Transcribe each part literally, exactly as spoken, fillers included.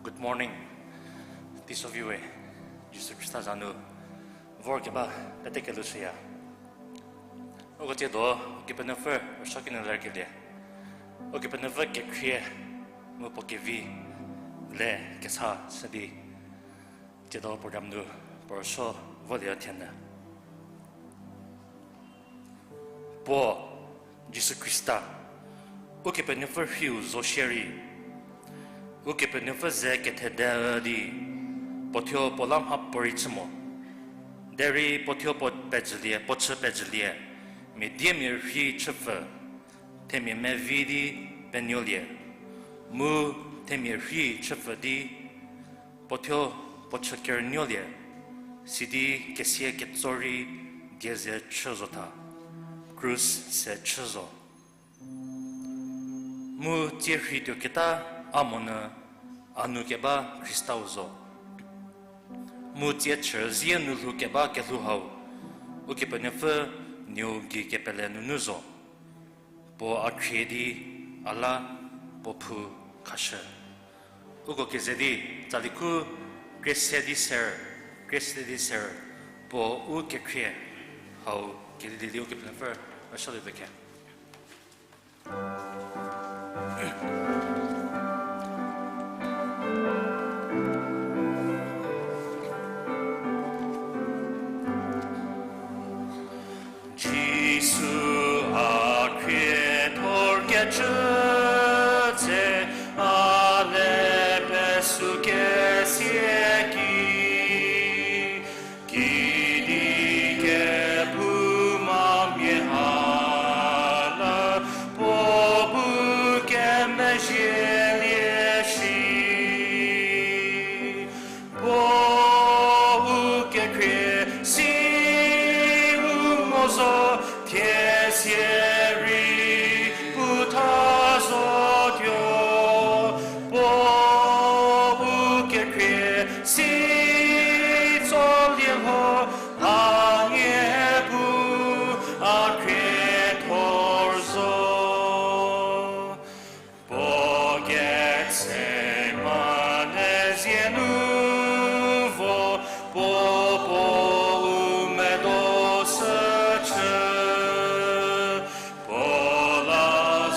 Good morning. Teiso viwe, Jisu Khrista za nu vorkeba pete kelhou shüya. Uko tsiedo Ukepenuopfü rüsuo kinu lerkelie, Ukepenuopfü kekhrie mu puo kevi le kesa shü di, tsiedo program nu puo rüsuo volie thienyü. Puo, Jisu Khrista, Ukepenuopfü rhiu zo shierei, Ukepenuopfü ze kethede di, puo thuo puo la mhapuorei chü mo. Derei puo thuo puo pejülie, puo chü pejülie, mia diemia rhei chüpfü, themia mevi di penuolie, mu themia rhei chüpfü di, puo thuo puo chü kerünuolie, sidi kesia ketso rei die ze chü zo tha, krus se chü zo. Mu tsie rhei tuoketa a monyü a nu keba Khristau zo. Mu tsie chüzie nu lhou keba kelhou hau, Ukepenuopfü Nuou gei kepele nunu zo. Puo a khrie di a la puo phou khashü. Uko keze di, tsali khu krie se di ser, krie se di ser, puo u kekhrie hau kelilie di Ukepenuopfü rüsuolie bekhe. Jisu a khriethor kecü tse, a le pesü kesia ki, kidi kephoumamia ha la, puo bu kemezhielie shi. Puo u kekhrie si u mo zo, thie sie rei putha zotuo. Puo u kekhrie si tsolie lho, a nie pu a khriethor zo. Puo Getsemane zie nu vo, puo puo u medo shüchü. Puo la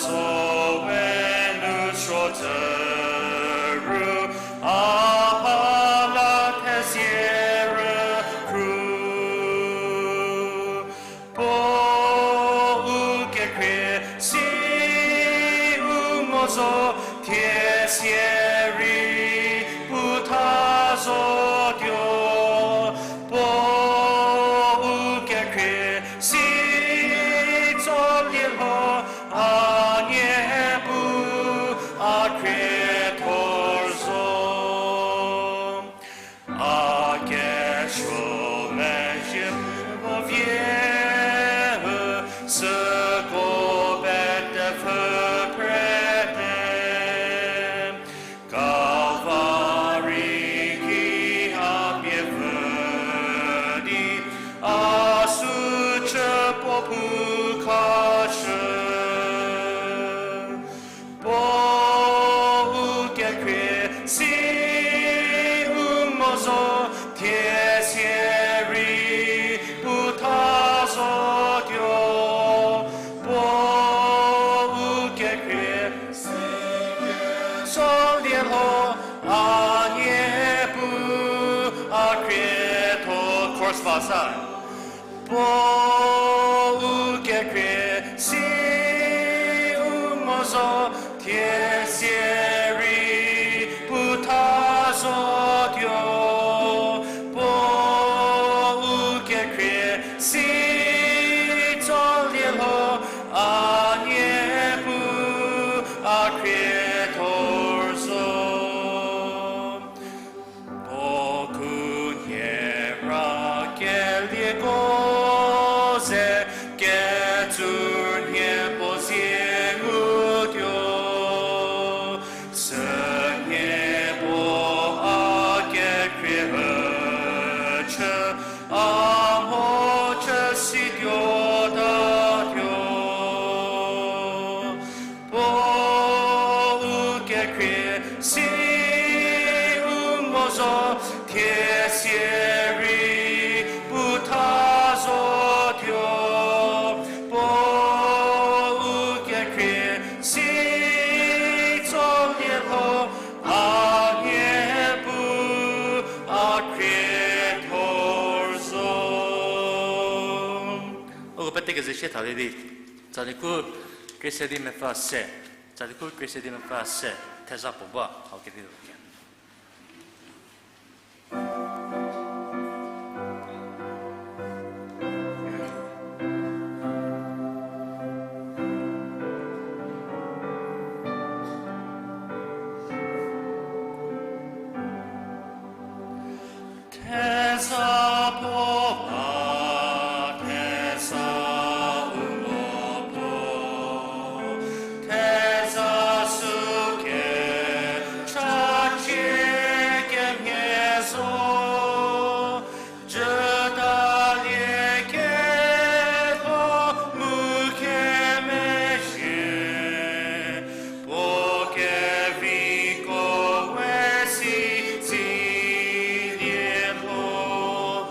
zo we nu suo tsü ru, a ha la thezie rükru. Puo u kekhrie si u mo zo, thie sie rei putha zotuo. Puo u kekhrie si tsolie lho, a nie pu a khriethor zo. A kesuo mezhie mo vie, süko petepfü prete. Kalvari ki a pie pfü di, a sü chü puo phou khashü. Puo u kekhrie si u mo zo, thie sie rei putha zotuo. Puo u kekhrie si tsolie lho, a nie pu a khriethor. Chorus va sa. Puo u kekhrie si u mo zo, thie sie rei putha zotuo. Puo u kekhrie si tsolie lho, a nie pu a khriethor zo. Puo khunhie ra kelieko ze, ketsur nhie puo zie ngutuo. Sünhie puo a Thie sierei pu tha zotuo, puo u kekhrie si tsolie lho, a nie pu a khriethor zo. Uko pete kezü shie thalie di, Tsaliku Khrista di mepfü se, Tsaliku Khrista di mepfü se, theza puo ba, hau kedi zo kie. Theza puo ba, theza u mo puo, theza süu ke, chacie kemhie zo, jütalie ketho mu kemezhie, puo keviko we si tsilie lho.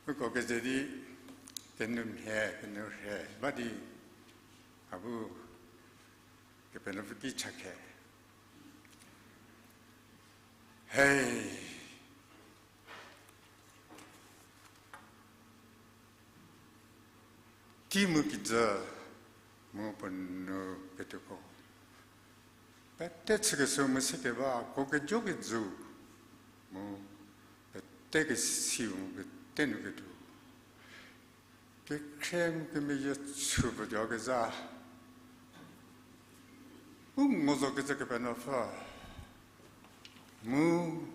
Uko keze di, kenoumhie, kenourhe ba di, a bu Kepenuopfü ki chakhe. Hei. Tei mu kijü mu puo nou ketuoko, pete chükeshü mu sekeba, ko kejo kejü mu pete kesiu mu pete nu ketuo, kekhrie mu kemeyie chü puo tuoyakezha, u ngo zo kecü Kepenuopfü, mu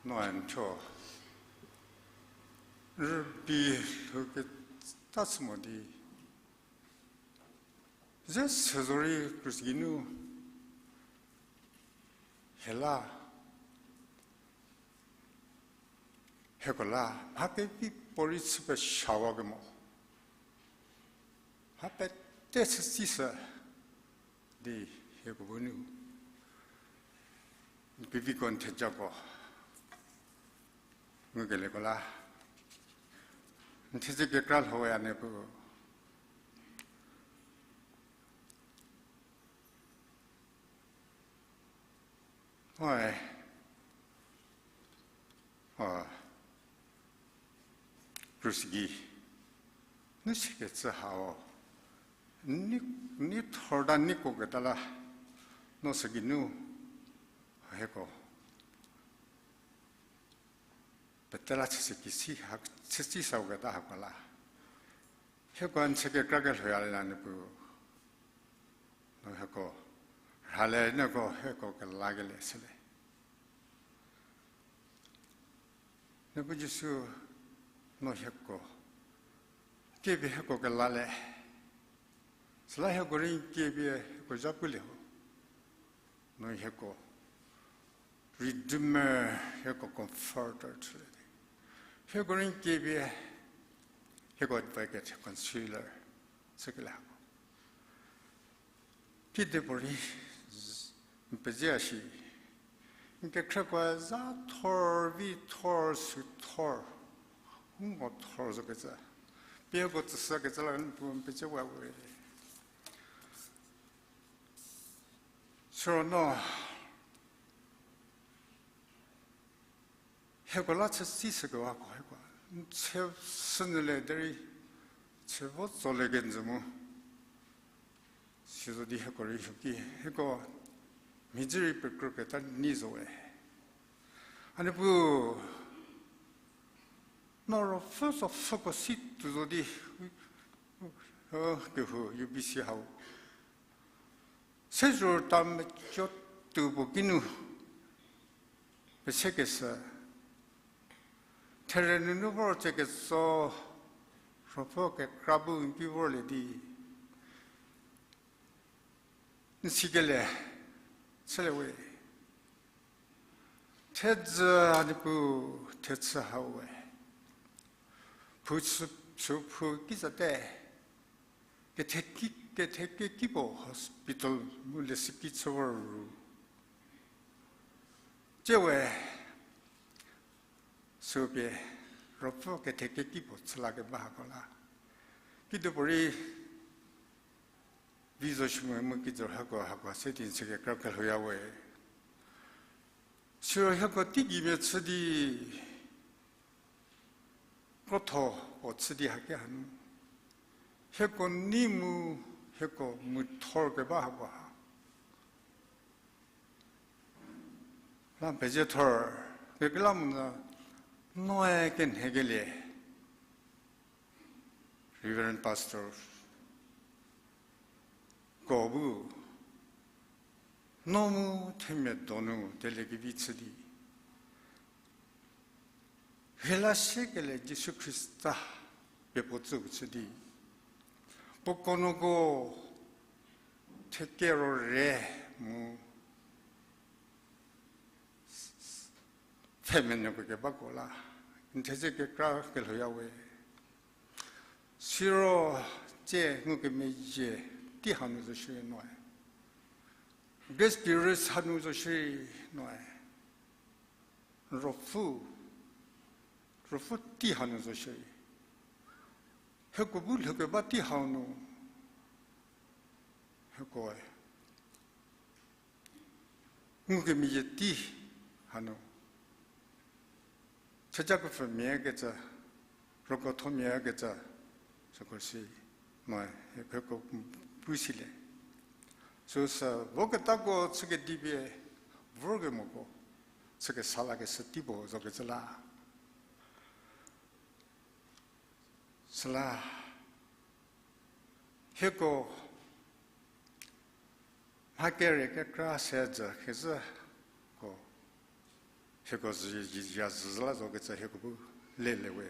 no a n thuo rübei lhou keta chü mo di, ze se zorei krus geinu hie la, hieko la mha kevi puorei chü peshawakemo, mha pete chü tsishü di hieko bu nu keviko n thejako ngukelieko la, n theze kekra lhowe a Niepuu. Oi, o, krus gei nu sikecü hau, n nei thor ta neiko keta la, no sü geinu hieko pete la chüse kisi ha, chüsi sau keta hako la, hieko n chü kekra kelhoya le la Niepuu, no hieko rhale, nieko hieko kelakelie süle. Niepuu Jisu, no hieko kiepie hieko kelale, süla hieko rei n kiepie hieko zhapulie ho. No hieko Redeemer, hieko Comforter chülie di, hieko rei n kiepie hieko Advocate, Counselor chükelie hako. Kidipuorei n pezie shi, n kekhrieko za thor, vi thor, sü thor, u ngo thor zokecü, pie hieko tsüshükecü la Niepuu n pezie we we. Siro no hieko la chü tsishükewako hieko n chü sünyülie derei, chü vo tsolie kenjü mu, sizo di hieko rei huki hieko mhizü rei pekrüketa nei zo we. A Niepuu, no ruopfü zopfüko si tuo zo di, kehou U B C hau se zhorta meco tuo puo kinu, pesekeshü, therie nunu vor tse ketso, ruopfü kekra bu n ki vorlie di n sikelie chülie we. Thedzü a Niepuu, thechü hau we. Phu chü, chü phu ki zate, ketheki, ketheki kipuo hospital mu leshüki chü vor ru, tsie we, sü pie ruopfü ketheki kipuo chü lakeba hako la, kidipuorei vi zo shi mu, mu kijü hako, hako se di n chü kekra kelhouya we. Siro hieko teigei mia chü di, krotho puo chü di haki hanu, hieko nei mu, hieko mu thor keba hako ha la pezie thor. Kekreilamonyü noe kenhekelie Reverend Pastor ko bu no mu themia donu dieliekevi chü di, hie la siekelie Jisu Khrista pie puo tsüu chü di, puo konuoko thekero re mu pfhemenuoko kebako la n theze kekra kelhouya we. Siro tsie ngukemezhie tei hanu zo shierei noe, Grace Parish hanu zo shierei noe, n ruopfü Ruopfü tei hanu zo shierei, hieko bu lhoukeba tei hau nu, hiekoe ngukemezhie tei hanu, theja kepfümia kecü, rükothomia kecü, süko si, mo, hieko pu silie. Süsü voketako chükedipie, vorkemoko chükesa lakeshü tei puo zokecü la. Süla, hieko mha kere kekra se jü kezhüko, hieko zü, ya zü la zokecü hieko bu lelewe.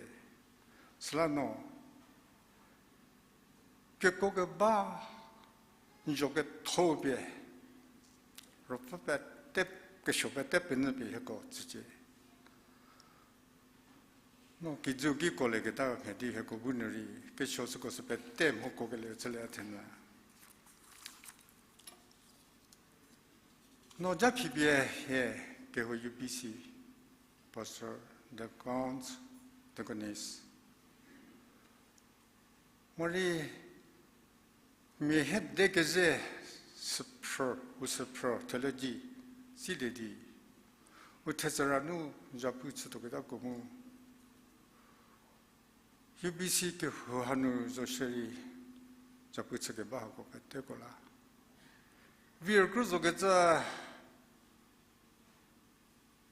Süla no, kekuo keba n zo ketho pie, ruopfü pete, kesuo pete penyü pie hieko tsücie. No kijü kiko leketa mhie di hieko bu nu rei, kesuo süko sü pete mhokuo kele chülie thena. No ja phipie hie kehou U B C, pastor, deacons, deaconess, morei mia hie de keze süphrü, u süphrü theology silie di, u thetsüra nu zapu chütuoketako mu, U B C kehou hanu zo shierei, zapu chükeba hako peteko la, vi rükru zokecü,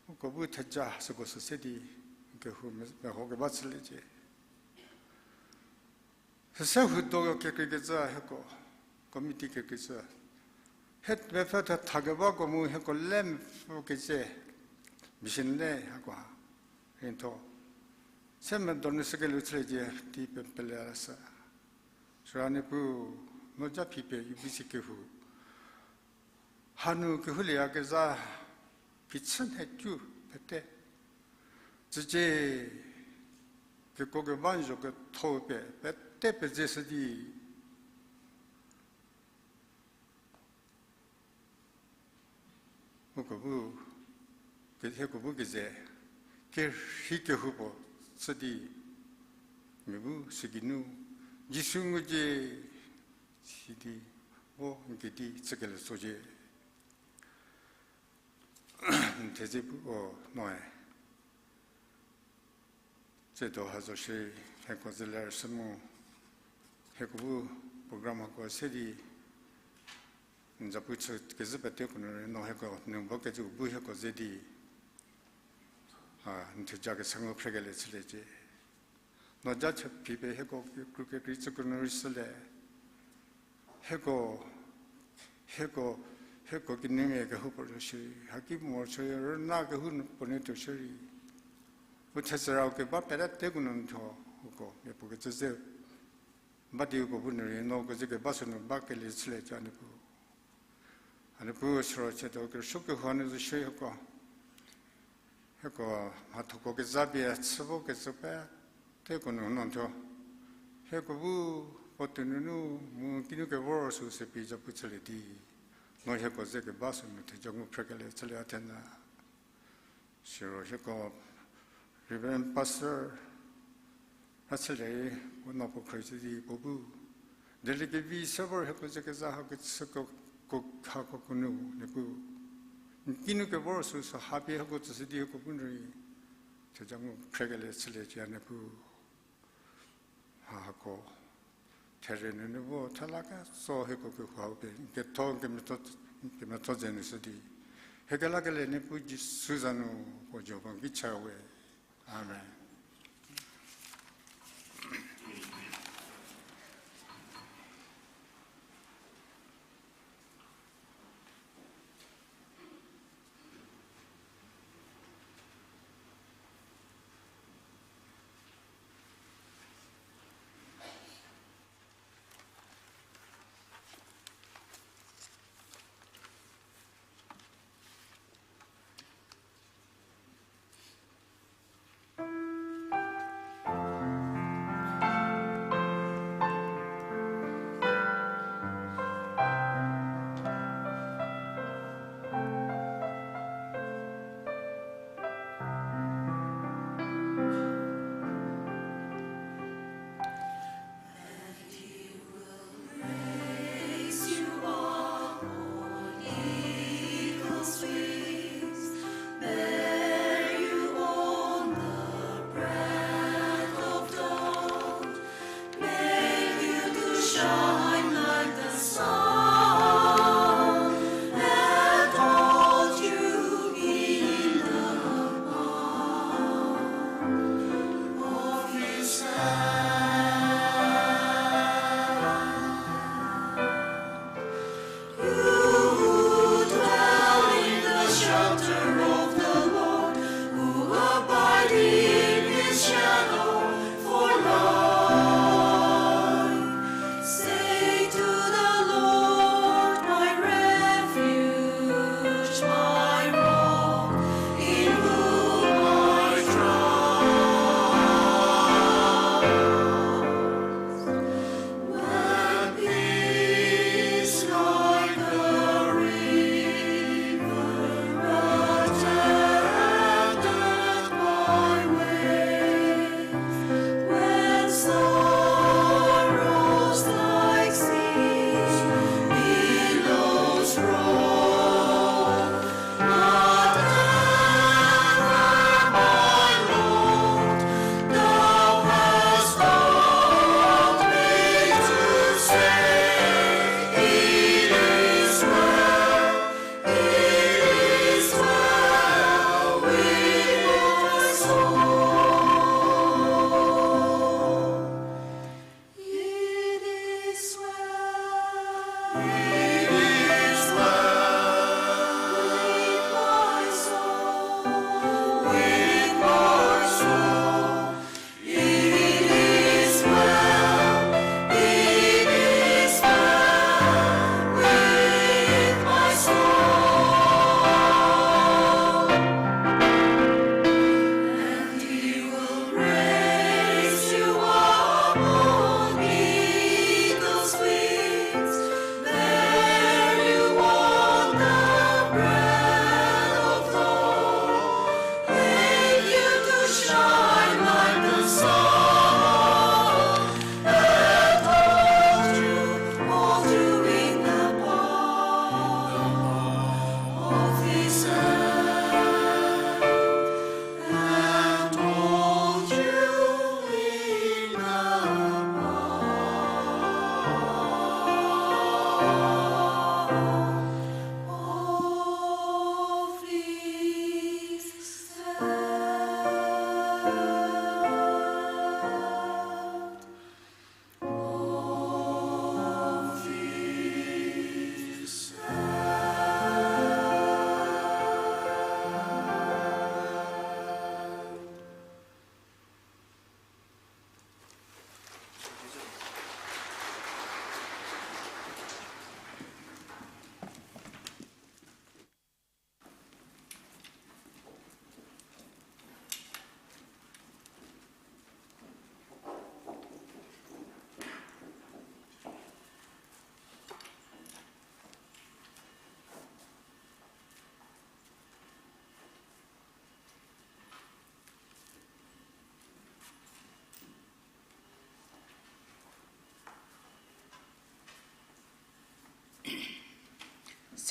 uko bu theja süko sü se di, kehou me-, mehokeba chüliecie. Süse huo do kekreikecü hieko, committee kekreikecü, hie mepfü thetha kebako mu hieko le mepfü kecü, mission le hako ha, rei tho. Se medonu sükelieu chüliecie di pe-, pele sü. Süra Niepuu, no ja phipie U B C kehou hanu kehoulieyakezha, phichü nhie cu pete, tsücie, kekuo keba n zo ketho pie pete pezeshü di, uko bu, ke-, hieko bu keze, kerhei kehou puo chü di, mia bu sügeinu Jisu ngucie, sidi, vo n kedi chükelie tsocie. N thedze pu o noe. Tsiedo ha zo shierei, hieko zeler sü mu, hieko bu program hako se di, n zapu chü kezhü peteko nu rei no hieko nu ba kecü bu hieko ze di, a, n theja kesa ngu phrekelie chüliecie. No ja chü phipie hieko kekru kekrei tsüko nu rei shülie. Hieko, hieko, hieko kinumia kehou puo zo shierei, haki morosuo rüna kehou nu puo nu tuo shierei, u thetsüra u keba peteko nu n thuo, uko mia puo kecü ze ba di uko bu nu rei no kecü keba sü nu ba kelie chüliecie A Niepuu. A Niepuu siro chiedo kerüsuo kehou nu zo shierei hieko, hieko mhathoko kezapie chü vo kecü peteko nu no thuo, hieko bu puo tuo nunu mu kinu kevor süu se pie zapu chülie di, no hieko ze keba sü nu theja ngu phrekelie chülie a thena. Siro hieko Reverend Pastor Rachülie, puo no puo khro chü di puo bu dieliekevi se vor hieko ze kezha hako chüko, ko, hako ko nu Niepuu, n kinu kevor süu sü ha pie hieko tsüshü di hieko bu nu rei theja ngu phrekelie chüliecie A Niepuu. Ha hako there nunu vo thela ketso hieko kehou pie n ketho, n kemetho, n kemetho ze nu shü di, hie kelakelie Niepuu Jisu za nu puo Jihova ki cha we. Amen.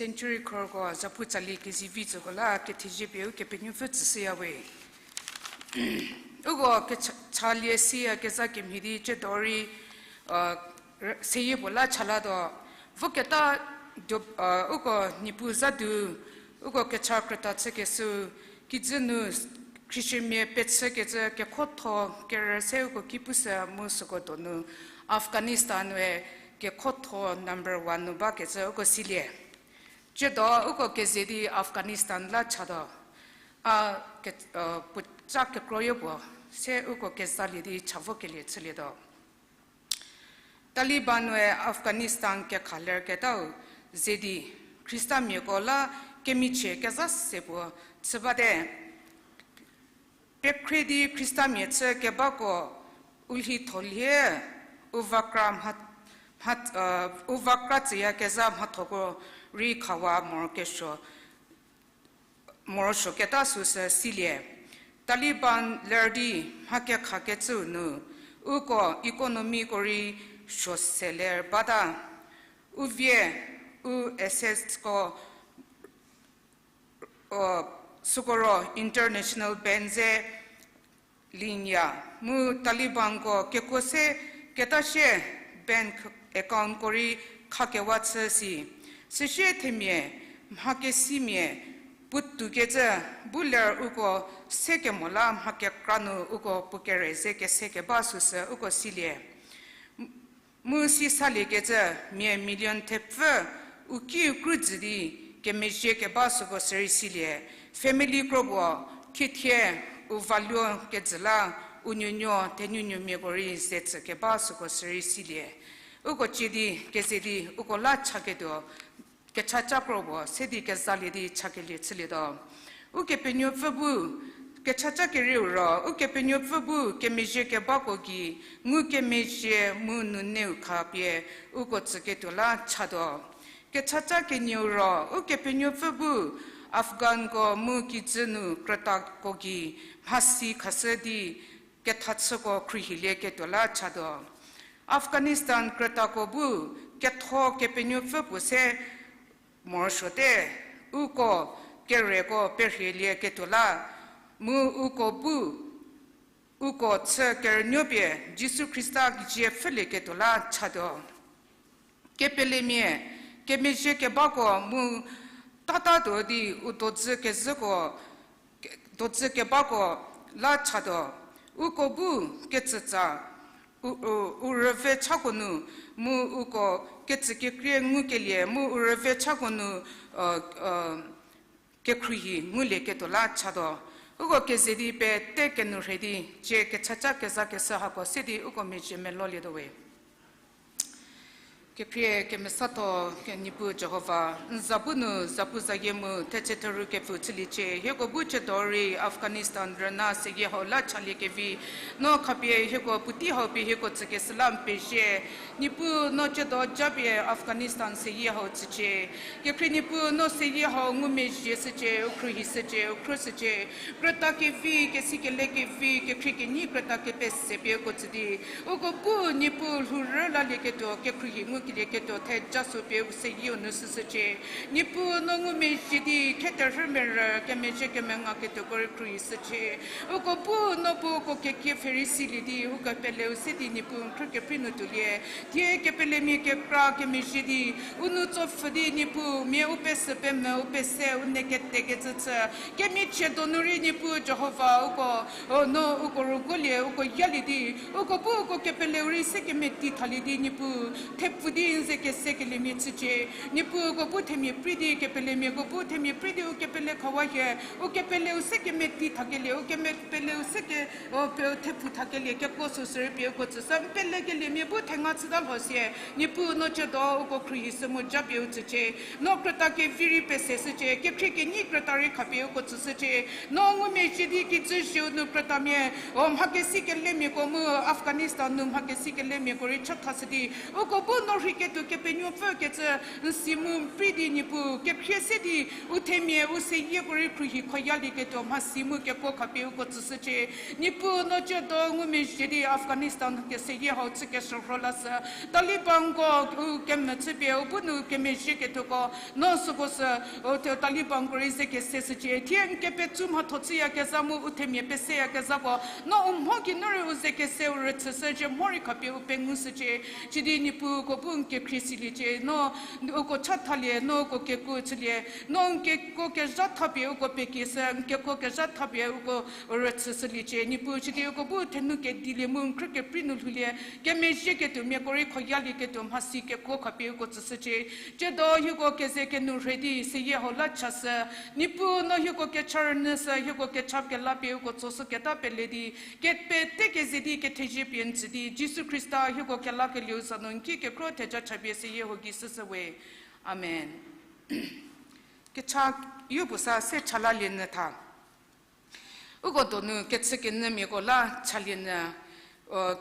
Century Choirko zapu tsali kezivi tsüko la kethezie pie Ukepenuopfü tsüshüya we. Uko kecha-, chalie siyakezha kemhie di tsiedo rei, seyie puo la chalatuo. Voketa, uko Niepuu za du, uko kecha krüta chükeshü, kijü nu Christianmia pechükecü kekhotho kerü se uko ki pushü mu süko donu Afghanistan-e kekhotho number one nu bakecü uko silie. Tsiedo uko keze di Afghanistan la chatuo. A, puoca kekroyo puo se uko kezalie di chavokelie chülietuo. Taliban-e Afghanistan kekhalerketau ze di Khristamiako la kemichie kezha se puo chü bate. Pekhrie di Khristamia chü kebako u lhi tholhie, u vakra mha-, mha-, u vakra tsüyakezha mhathoko rei khawa morokesuo, morosuoketa süsü silie. Taliban ler di mha kekhakecüu nu, uko economyko rei suo seler bata. U vie, u assetsko, o, süko ro international bank ze lienya, mu Talibanko kekuo se keta sie bank accountko rei khakewa chü si. Süsie themia mhakesimia puotoukecü bu ler uko sekemo la mha kekra nu uko puo kere ze kese keba süsü uko silie. Mu si saliekecü mia million thepfü u kiu kru jü di kemezhie keba süko sürei silie. Family kro puo khiethie u valuo kejü la u nuonuo thenuonuomiako rei ze tsü keba süko sürei silie. Uko cie di keze di uko la chaketuo kechaca kro puo se di kezalie di chakelie chülietuo. Ukepenuopfü bu, kechaca kerieu ro, Ukepenuopfü bu kemezhie kebako gei ngukemezhie mu nuneu khapie uko tsüketuo la chatuo. Kechaca kenieu ro, Ukepenuopfü bu Afghanko mu kijü nu krütako gei mhasi khashü di kethachüko khruohilieketuo la chatuo. Afghanistan krütako bu ketho kepenuopfü puo se morosuote, uko kereko perhielieketuo la, mu uko bu, uko chü kerünuopie Jisu Khrista zie pfhülieketuo la chatuo. Kepelemia, kemezhie kebako mu tatatuo di u dozü kezhüko, dozü kebako la chatuo. Uko bu ketsütsa, u, u, u rüve chako nu, mu uko ketsükekrie ngukelie mu u rüve chako nu, kekhruohi ngulieketuo la chatuo. Uko keze di pete kenu rhei di, cie kechaca kezakeshü hako se di uko mezhie melolietuo we. Kekhrie kemesatho, Niepuu Jihova, n za bu nu zapuzayie mu thetse theru kepfü chüliecie. Hieko bu chüdo rei Afghanistan rüna seyie hau la chaliekevi, no khapie hieko puotei hau pie hieko tsükeshü la n pezie. Niepuu no chüdo japie Afghanistan seyie hau tsücie. Kekhrie Niepuu no seyie hau ngumezhie shücie, u khruohi shücie, u khruohi shücie. Krüta kevi, kesi kele kevi, kekhrie kenyi krüta kepese pie uko tsü di, uko bu Niepuu lhourü lalieketuo, kekhruohi ngukelieketuo theja sü pie u seyieu nu shüshücie. Niepuu no ngumezhie di kheterhü merü kemezhie kemengaketuoko rei khruohi shücie. Uko bu no bu uko kekie pfhe rei silie di, ukepeleu se di Niepuu n khrü keprei nu tuolie. Thie kepelemia kekra kemezhie di, u nou tsopfhü di Niepuu mia u pesü pemvü u pese u ne ketekecü chü. Kemichie donu rei Niepuu Jihova uko, o, no uko rüguolie, uko yalie di, uko bu uko kepeleu rei se kemeti thalie di Niepuu, thepfu di n ze kesekeliemia chücie. Niepuu uko bu themia prei di kepelemiako bu themia prei di u kepele khawa hie, u kepeleu se kemeti thakelie, u kepeleu se ke, o, pe, thepfu thakelie kekuo sü sürei pie uko tsüshü, n pelekeliemia bu thenga chüta lho sie, Niepuu no chüdo uko khruohi shü mu japie u tsücie. No krüta kevi rei pese shücie, kekhrie kenyi krüta rei khapie uko tsüshücie. No ngumezhie di kijü zhieu nu krütamia, o, mha kesi kelemiako mu Afghanistan nu mha kesi kelemiako rei chathashü di, uko bu no Khrieketuo Kepenuopfü kecü n si mu n prei di Niepuu, kekhrie se di u themia u seyieko rei khruohi khoyalieketuo mhasi mu kekuo khapie uko tsüshücie. Niepuu no ciedo ngumezhie di Afghanistan keseyie hau chü keshürho lashü. Talibanko u kemvü chüpie u bu nu kemezhieketuoko, no süko sü, u the-, Talibanko rei ze keseshücie. Thie n kepetsu mhatho chüyakezha mu u themia peseyakezhako, no u mho geinu rei u ze kese u rüchüshü, zhie mho rei khapie u pengushücie. Sidi Niepuu uko bu n kekhrie siliecie, no uko chathalie, no uko kekuo chülie, no n kekuo kezha thapie uko pekieshü, n kekuo kezha thapie uko rüchüshüliecie. Niepuu sidi uko bu thenu kedilie mu n khrü keprei nu lhoulie, kemezhieketuomiako rei khoyalieketuo mhasi kekuo khapie uko tsüshücie. Ciedo hieko keze kenu rhei di seyie hau la chashü. Niepuu no hieko kecha rünyüshü, hieko kecha kela pie uko tsoshü keta pele di, kepete keze di kethezie pie n tsü di, Jisu Khrista hieko kelakelieu za nu n ki kekhro theja chapie seyie hau gei shüshü we. Amen. Kecha yopuo sa se cha lalie nyü tha. Uko donu kechü kenyümiako la chalie nyü,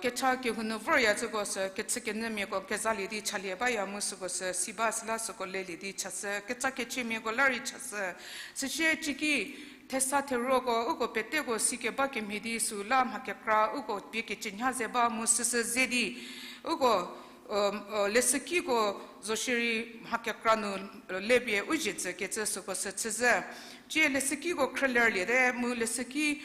kecha kehou nu vorya züko sü kechü kenyümiako kezalie di chalie baya mu süko sü si ba süla süko lelie di chashü, kecha kechiemiako la rei chashü. Süsie ciki thesa theruoko uko peteko si keba kemhie di süla mha kekra uko pie kecünya ze ba mu süsü ze di uko leshükiko zo shierei mha kekra nu lepie u zhie tsükecü süko sü chüzhü. Cie leshükiko khrülerliete mu leshüki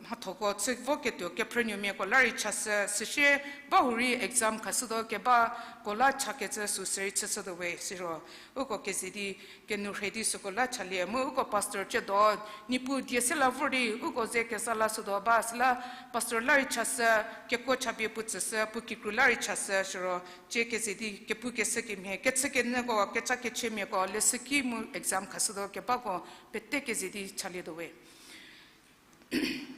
mhathoko chü voketuo kephrünuomiako la rei chashü, süsie bahurei exam khashütuo kebako la chakecü sü sürei chüshütuo we siro. Uko keze di kenu rhei di süko la chalie mu uko pastor ciedo, Niepuu die se la vor di uko ze keza lashütuo ba süla pastor la rei chashü, kekuo chapie puo tsüshü, puo kikru la rei chashü siro. Cie keze di kepu keshü kemhie kechü kenyüko kecha kechiemiako leshüki mu exam khashütuo kebako pete keze di chalietuo we.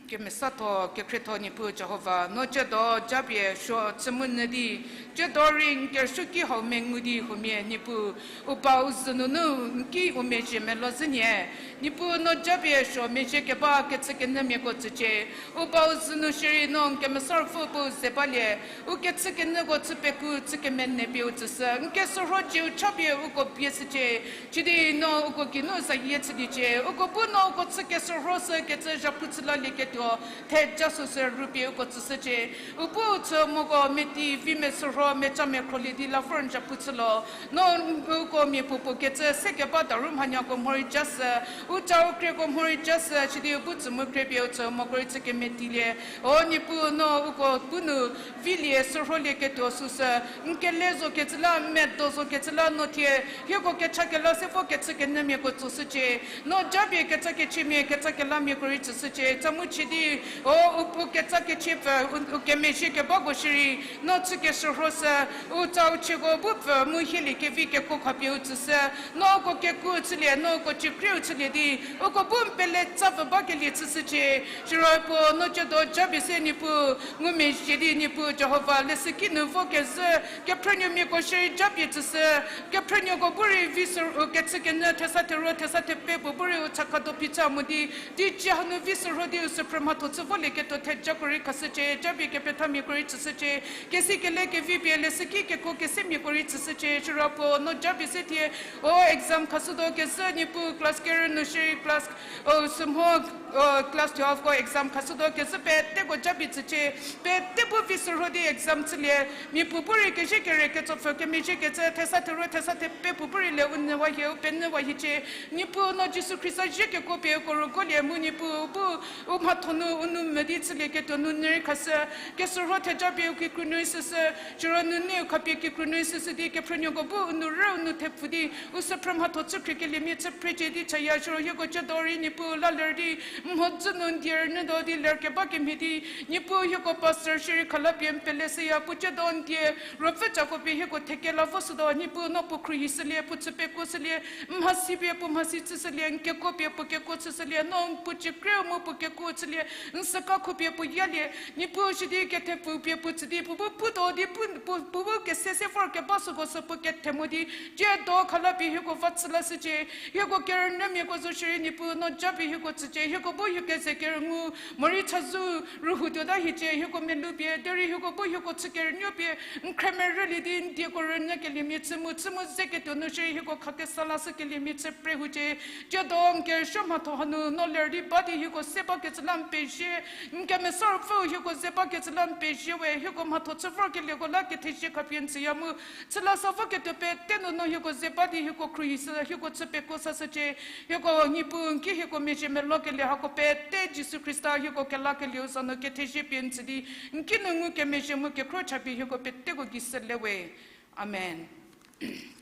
Kemesatho kekhrietho Niepuu Jihova, no ciedo japie suo chü mu nyü di, ciedo rei n kerüsuoki hau mengu di huomia Niepuu, u ba u zü nunu n ki u mezhie melo zhünie. Niepuu no japie suo mezhie keba kechü kenyümiako tsücie. U ba u zü nu shierei no n Kemesa Ruopfü bu ze balie, u kechü kenyüko chü peku chü kemenei pie u tsüshü, n keshürho ciu chapie uko pie shücie. Cidi no uko geinu zayie chüliecie, uko bu no uko chü keshürho shü kecü zhapu chü lalieketuo theja süsü rüpie uko tsüshücie. U bu u chü moko meti vi meshürho meca mekhrolie di la vor n zhapu chülo. No uko mia puopuo kecü se keba daru mhanyako mhorei jashü, u ca u krieko mhorei jashü, sidi u bu tsü mu krie pie u chü moko rei chü kemetilie. O Niepuu no uko bu nu vilie shürholieketuo süsü, n kele zo kecü la, n medo zo kecü la no thie, hieko kecha kela se vo kechü kenyümiako tsüshücie. No japie kecha kechiemia kecha kelamiako rei tsüshücie. Tsa mu chie di, o u puo kecha kechie pfü, u, u kemezhie kebako shierei, no chü keshürho shü, u ca u chieko bu pfü mu hielie kevi kekuo khapie u tsüshü, no uko kekuo chülie, no uko ciekrieu chülie di, uko bu n pele tsa pfü bakelie tsüshücie. Siro puo no ciedo japie se Niepuu, ngumezhie di Niepuu Jihova leshüki nu vo kezhü, kephrünuomiako shierei japie tsüshü, kephrünuoko bu rei vi sü, u kechü kenyü thesa theruo thesa thepe puo bu rei u cha khado phicha mo di, teicie hanu vi shürho di u sü phrü mhatho chü volieketuo thejako rei khashücie, japie kepethamiako rei tsüshücie, kesi kele kevi pie leshüki kekuo kesemiako rei tsüshücie, siro puo no japie se thie, o exam khashütuo kezhü Niepuu class kerü nu shierei class, o sümho, o class twelve ko exam khashütuo kezhü peteko japie tsücie, pete bu vi shürho di exam chülie, mia puo bu rei kezhie kere ketsopfü kemezhie kecü thesa theruo thesa thepe puo bu rei le u nyüwa hie u penyüwa hiecie, Niepuu no Jisu Khrista zie kekuo pie uko rüguolie mu Niepuu bu u mhatho nu u nou mvü di chülieketuo nu nyü rei khashü, keshürho theja pie u kikru nu rei shüshü, siro nu nei u khapie kikru nu rei shüshü di kephrünuoko bu u nou rü u nou thepfü di, u sü phrü mhatho chü khriekeliemia chü phrecie di chaya, siro hieko ciedo rei Niepuu la ler di, mhodzü nu n die rünyütuo di ler keba kemhie di, Niepuu hieko pastor shierei khalapie n pele shüya, puo ciedo n die ruopfü cako pie hieko thekela vo shütuo, Niepuu no puo khruohi shülie, puo chü pekuo shülie, n mhasi pie puo mhasi chüshülie, n kekuo pie puo kekuo chüshülie, no n puo ciekrieu mu puo kekuo chülie, n süka khu pie puo yalie, Niepuu sidi kethepfü pie puo tsü di puo bu putuo di pu, puo, puo bu kese se vor keba süko sü puo kethe mo di, ciedo khalapie hieko va chü lashücie, hieko kerünyümiako zo shierei Niepuu no japie hieko tsücie, hieko bu hieko keze kerüngu, morei chazou rühou tuota hiecie, hieko melou pie, derei hieko bu hieko chü kerünuo pie, n khremerülie di n dieko rünyükeliemia chü mu, chü mu zeketuo nu shierei hieko khakesa lashükeliemia chü prei hucie. Tsiedo n kerüsuo mhatho hanu no ler di ba di hieko se bakecü la n pezie, n Kemesa Ruopfüu hieko ze bakecü la n pezie we, hieko mhatho chü vorkelieko la kethezie khapie n tsüya mu, chüla sa voketuo pete nunu hieko ze ba di hieko khruohi sü, hieko chü pekuo sashücie, hieko Niepuu n ki hieko mezhie melokelie hako pete Jisu Khrista hieko kelakelieu za nu kethezie pie n tsü di, n ki nu ngukemezhie mu kekhro chapie hieko peteko gei sü le we. Amen.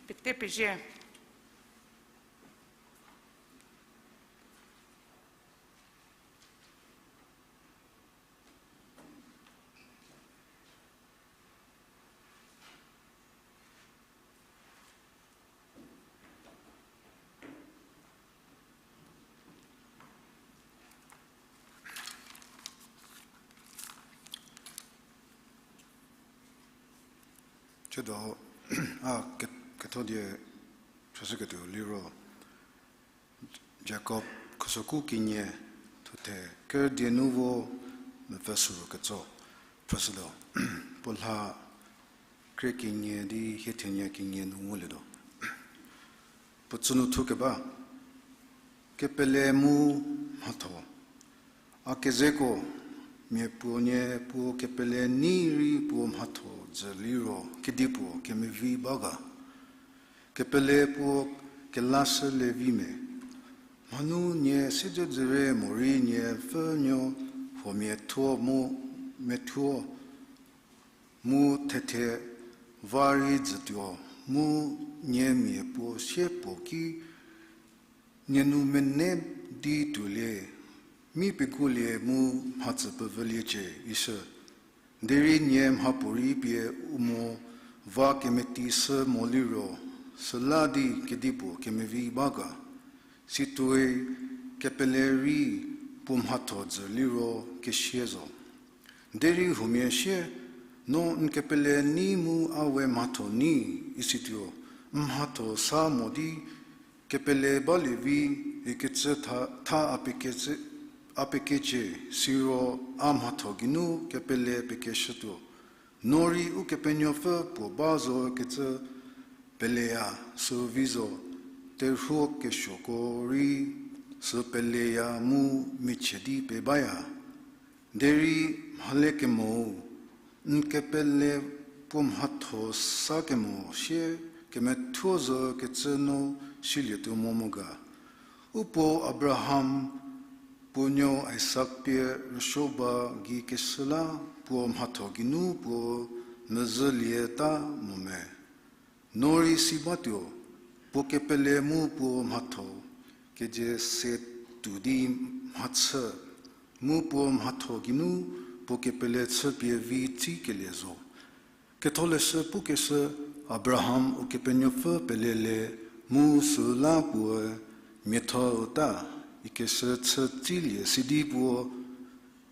Pete pezie. Tsiedo, a, ke-, ketho die phrüshüketuo liro, Jakob khusoku kenie thuthe ker die nu vo mepfü süro ketso phrüshütuo. Puo lha krie kenie di hie thenie kenie nu ngulietuo. Puo tsünu thukeba, kepele mu mhatho. A kezeko, mia puo nie puo kepele nei rei puo mhatho jü liro kedipuo kemevi ba ga? Kepele puo kelashülie vi me? Mhanu nie siedzedzürie morei nie pfünuo huomia thuo mu methuo mu thethe va rei jütuo, mu nie mia puo sie puo ki nie nu mene di tuolie, mi pegulie mu mhatsü pevüliecie ishü. Derei nie mhapuorei pie u mo va kemeti shü mo liro, süla di kedipuo kemevi ba ga? Situoi kepele rei puo mhatho jü liro kesia zo. Derei huomia sie, no n kepele nei mu a we mhatho nei, isituo n mhatho sa mo di kepele balie vi ikecü tha, tha a pekecü, a pekecie, siro a mhatho geinu kepele pekeshütuo. No rei Ukepenuopfü puo ba zo kecü peleya, sü vi zo, terhuo kesuoko rei sü peleya mu michie di pebaya. Derei mhale kemou, n kepele puo mhatho sa kemo sie kemethuo zo kecü no silietuo mo mo ga? Upuo Abraham puo nuo Isak pie rüsuo ba gei keshü la puo mhatho geinu puo mezhülieta mo me? No rei si batuo, puo kepele mu puo mhatho keje se tuo di mhachü, mu puo mhatho geinu puo kepele chüpie vi tsikelie zo. Ketholeshü pukeshü, Abraham Ukepenuopfü pelelie mu süla puoe miatho üta ikeshü chü tsilie sidi puo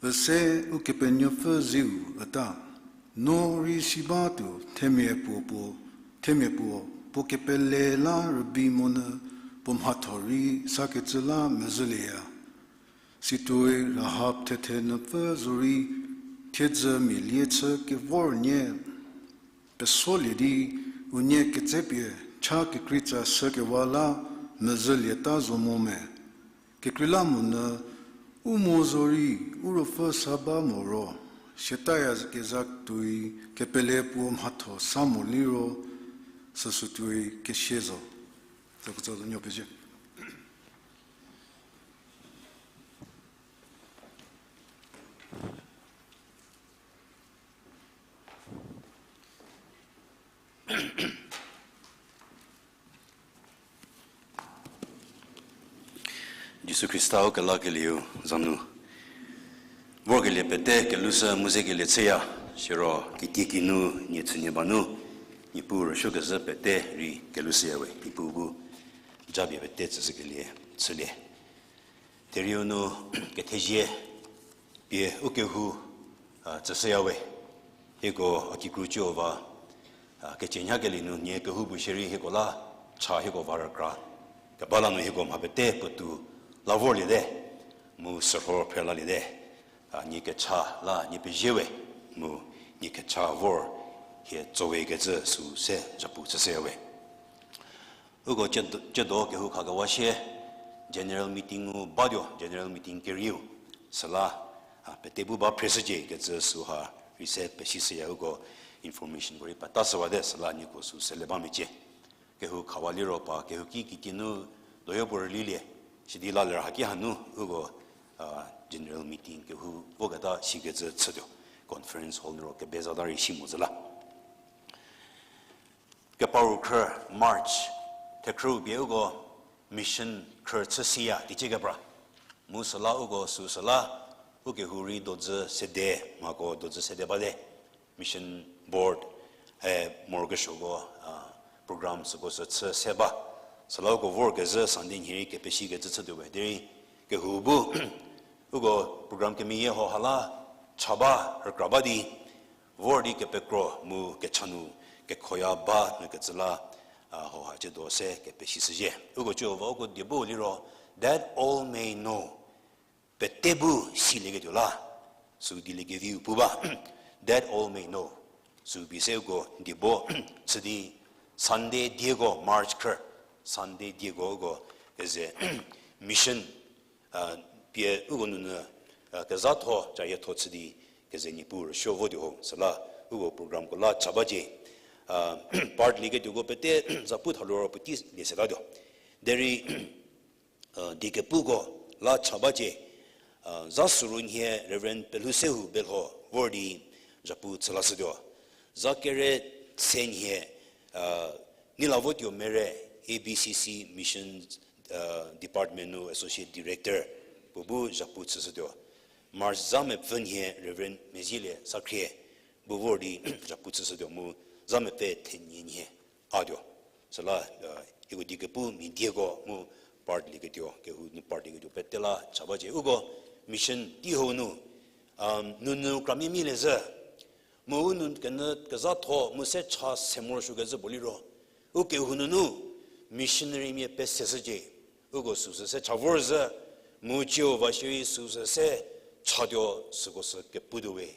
üse Ukepenuopfü ziu üta. No rei si batuo, themia puo puo, themia puo, puo kepele la rübei monyü puo mhatho rei sakecü la mezhülieya. Situoi Rahab thethe nupfü zorei thiedzü mia lie chü kevor nie pesolie di unie ketsepie cha kekreitsa shükewa la mezhülieta zo mo me? Kekreilamonyü u mo zorei u ruopfü sa ba mo ro, siataya kezha tuoi kepele puo mhatho sa mo liro, süsü tuoi kesia zo. Zokecü nuo pezie. Jisu Khrista u kelakelieu za nu vorkelie pete kelushü mu zekelie chüya, siro kitiekinu nie chünie ba nu, Niepuu rüsuokezhü pete rei kelushüya we, Niepuu bu japie pete tsüshükelie chülie. Therieu nu kethezie pie u kehou, a, tsüshüya we. Hieko a kikru ciu va, a, kecünyhakelie nu nie kehoupuo shierei hieko la cha hieko va rükra keba la nu hieko mha pete puotou la vorliete. Mu sürho phrelaliete, a, nie kecha la nie pezie we, mu nie kecha vor hie tsowe kecü sü se zhapu chüshüya we. Uko ciedo, ciedo kehou khakewa shie, general meeting-u batuo, general meeting kerieu, süla, a, pete bu ba phreshücie kecü süha rei se pesishüya uko information ko rei petashüwate süla nieko sü sele ba mecie. Kehou khawa liro pa kehouki kitienu doyo puo rülilie, sidi la ler haki hanu uko, a, general meeting kehou voketa sikecü chütuo, conference hall liro kebezata rei si mo zü la. Kepar-u khrü March, thekhrüu pie uko mission khrü chü siya teicie kepra. Mu süla uko sü süla, ukehou rei dozü sede, mhako dozü sede bate. Mission board, e, morokesuoko, a, program süko sü chü se ba. Süla uko vorkezhü Sunday nhie rei kepesikecü chütuo we. Derei kehou bu, uko program kemeyie hauha la cha ba, rükra ba di, vor di kepekro mu kecha nu kekhoya ba nu kecü la, a, hauha ciedo se kepesishüzhie. Uko cüva uko die bu liro, that all may know. Pete bu silieketuo la, sü dieliekeviu pu ba, that all may know. Sü pie se uko die bo, chü di Sunday dieko March khrü, Sunday dieko uko keze mission, a, pie uko nunu, a, kezhatho, cayietho chü di keze Niepuu rüsuo votuo ho, süla uko programko la cha bacie. A, part lieketuoko pete zapu thaluo ro puotei lie setatuo. Derei, a, diekepuko la cha bacie, a, za süru nhie Reverend Pelhusehou Belho vor di zhapu chü lashütuo. Za kere se nhie, a, Nilavotuo Mere, A B C C Mission, a, Department nu Associate Director, puo bu zhapu chüshütuo. March za mepfü nhie Reverend Mezielie Sakhrie, bu vor di zhapu chüshütuo mu za mepfü thenie nhie a tuo. Süla, a, hieko diekepu mia dieko mu part lieketuo, kehou nu part lieketuo pete la cha bacie. Uko mission tei hou nu, a, nunu kramia mia le zhü. Mu u nu kenyü kezhatho mu se cha se morosuokecü puo liro, ukehou nunu missionarymia peseshücie. Uko süsü se cha vor zhü, mu ciu va shierei süsü se chatuo süko sü keputuo we.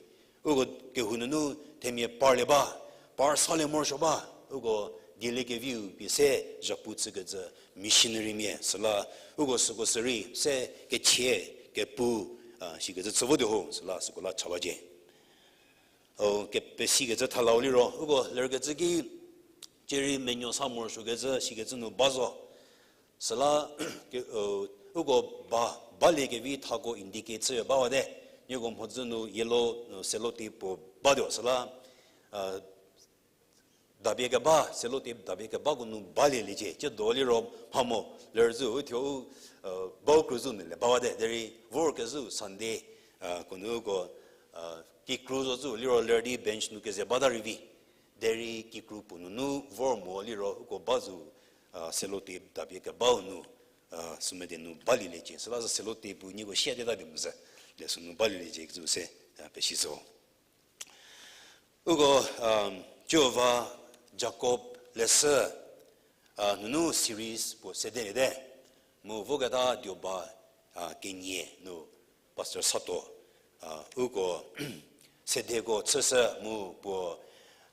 Uko kehou nunu themia parlie ba, par salie morosuo ba, uko dieliekeviu pie se zhapu chükecü missionarymia süla, uko süko sü rei se kechie kepu, a, shikecü chü votuo ho süla süko la cha bacie. O, kepesikecü thalau liro, uko lerkecü ki, cierei menuo sa morosuokecü, sikecü nu ba zo. Süla, ke, o, uko ba, balie kevi thako indicate chü bawate. Nieko mhodzü nu yellow, o, sellotape puo batuo. Süla, a, dapie keba, sellotape dapie kebako nu balieliecie. Ciedo liro mha mo, ler zhü u thuo u, a, bau kru zhü nu le bawate. Derei vorkezhü Sunday, a, ko nu uko, a, kikru zo zhü liro ler di bench nu keze bata rei vi. Derei kikru puo nunu vor mo liro uko ba zhü, a, sellotape dapie kebau nu, a, sümede nu balieliecie. Süla sü sellotape pu nieko siate ta pie mu zhü. Le sünu balieliecie kecü se, a, pesi zo. Uko, um, ciu va Jakob leshü, a, nunu series puo sedeliete. Mu voketa dioba, a, kenie nu Pastor Sato, a, uko sedeko chüshü mu puo,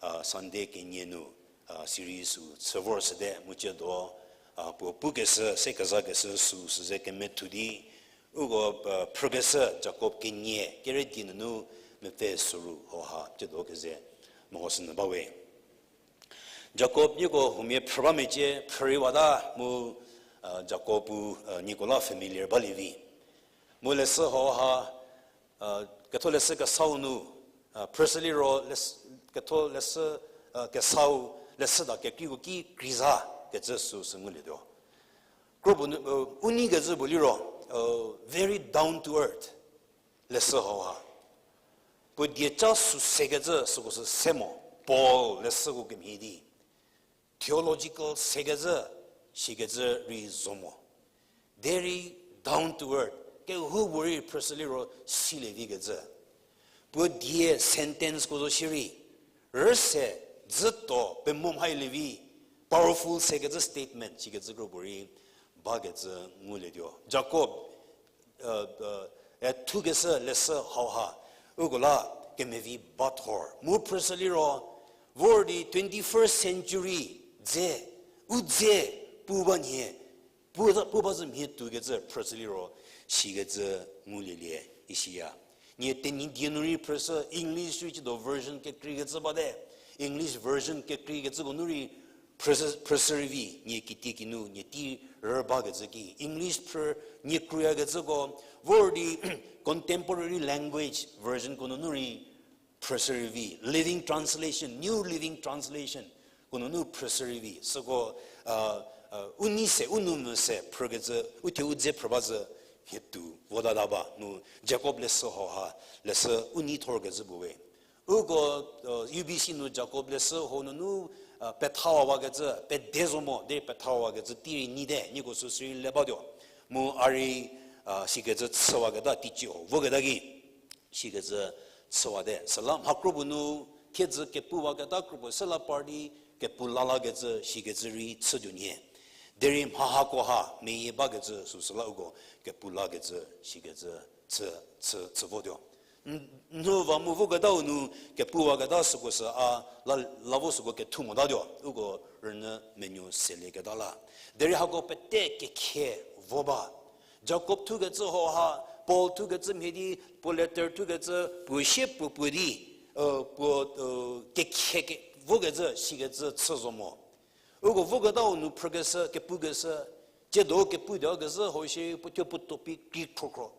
a, Sunday kenie nu, a, series u chü vor shüte mu ciedo, a, puo pukeshü, se kezakeshü sü süze kemethu di, uko, a, phrükeshü Jakob kenie, kere die nunu mepfü soru hauha ciedo keze mehoshünyü bawe. Jakob nieko huomia phrü ba mecie, phrü rei wata mu, a, Jakob-u, a, nieko la familiar balie vi. Mu leshü hauha, a, ketholeshü kesau nu, a, phrüshü liro les-, ketholeshü, a, kesau leshüda kekreiko ki kreiza kecü süsü ngulietuo. Kropuo nu, a, u nei kezhü puo liro, a, very down to earth leshü hauha. Puo dieca sü sekecü süko sü se mo, Paul leshüko kemhie di. Theological sekecü, sikecü rei zo mo. Derei down to earth, kehoupuorei phrüshü liro silie vi kecü. Puo die sentenceko zo shierei, rüse, dzüto, pemo mhailie vi, powerful sekecü statement, sikecü kropuorei bakecü ngulietuo. Jakob, e thukeshü leshü hauha, uko la kemevi ba thor. Mu phrüshü liro, vor di twenty-first century dze, u dze pu ba nhie, pu ba zhü mhie tuokecü phrüshü liro, sikecü ngulielie isiya. Nie Tenyidie nu rei phrüshü, English rei chüdo version kekreikecü bate, English version kekreikecüko nu rei phrüshü, phrüshü rei vi, nie kitiekinu nie tei rü bakecü ki English phrü, nie kruyakecüko, vor di contemporary language versionko nunu rei phrüshü rei vi, Living Translation, New Living Translationko nunu phrüshü rei vi, süko u nei se, u nou mvü se phrükecü, u thie u dze phrü ba zhü, hie tuo votata ba mu, Jakob leshü hauha, leshü u nei thorkecü puo we. Uko, UBC nu Jakob leshü hau nunu, pethawa wakecü, pede zo mo derei pethawakecü tei rei nyite, nieko süsü rei le batuo. Mu a rei, sikecü chüwaketa teicie ho voketa ki, sikecü chüwate. Süla mha kropuo nu thiedzü kepuwaketa kropuo se la par di kepu lalakecü, sikecü rei chütuo nhie. Derei mha hakoha meyie bakecü süsü la uko kepu lakecü, sikecü chü, chü, chü votuo. N-, nu va mu voketau nu kepuwaketa süko sü a la, la vo süko kethu motatuo, uko rünyü menuo selieketa la. Derei hako pete kekhe vo ba. Jakob thukecü hauha, Paul thukecü mhie di, puo letter thukecü, puo sie puo puo di, puo, kekhe ke, vokecü, sikecü chü zo mo. Uko voketau nu phrükeshü, kepukeshü, tsiedo kepu tuo kezhü hau shierei puo thuo puo topic krei khrokhro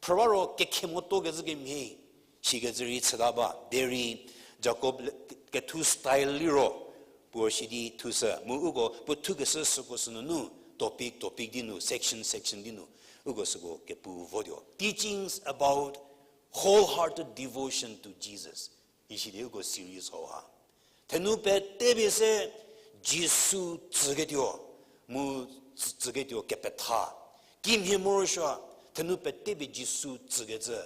phrü ba ro kekhe motokecü kemhie, sikecü rei chüta ba. Derei Jakob le-, kethu style liro, puo sidi thushü mu uko puo thukeshü süko sünunu, topic, topic di nu, section, section di nu, uko süko kepu votuo. Teachings about wholehearted devotion to Jesus. Isidi uko series hauha, thenu petepie se Jisu tsüketuo, mu tsü-, tsüketuo kepetha. Kimhie morosuo, thenu petepie Jisu tsükecü,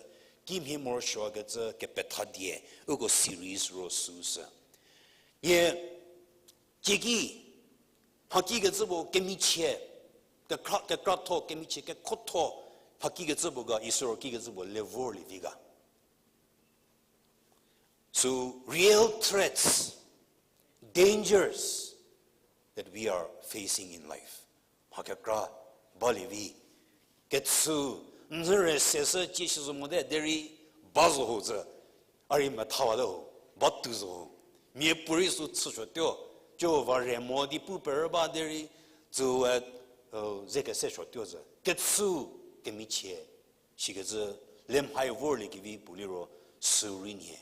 kimhie morosuokecü kepetha die, uko series ro süsü. Nie, cieki, mhakikecü puo kemichie, kekra, kekratho, kemichie, kekhotho, mhakikecü puo ga, Israel kikecü puo le vorlie vi ga. So, real threats, dangers that we are facing in life. Mha kekra balie vi. Kechü, n zhü re seshü cie shi zo mote, derei ba zo ho zhü. A rei methawate ho, ba tuo zo ho. Miapuorei sü chüsuotuo, co va re mo di pu perü ba derei, tsüe, ze kese suotuo zhü. Kechü, kemichie, sikecü, le mhai vorlie kevi puo liro, sürei nhie.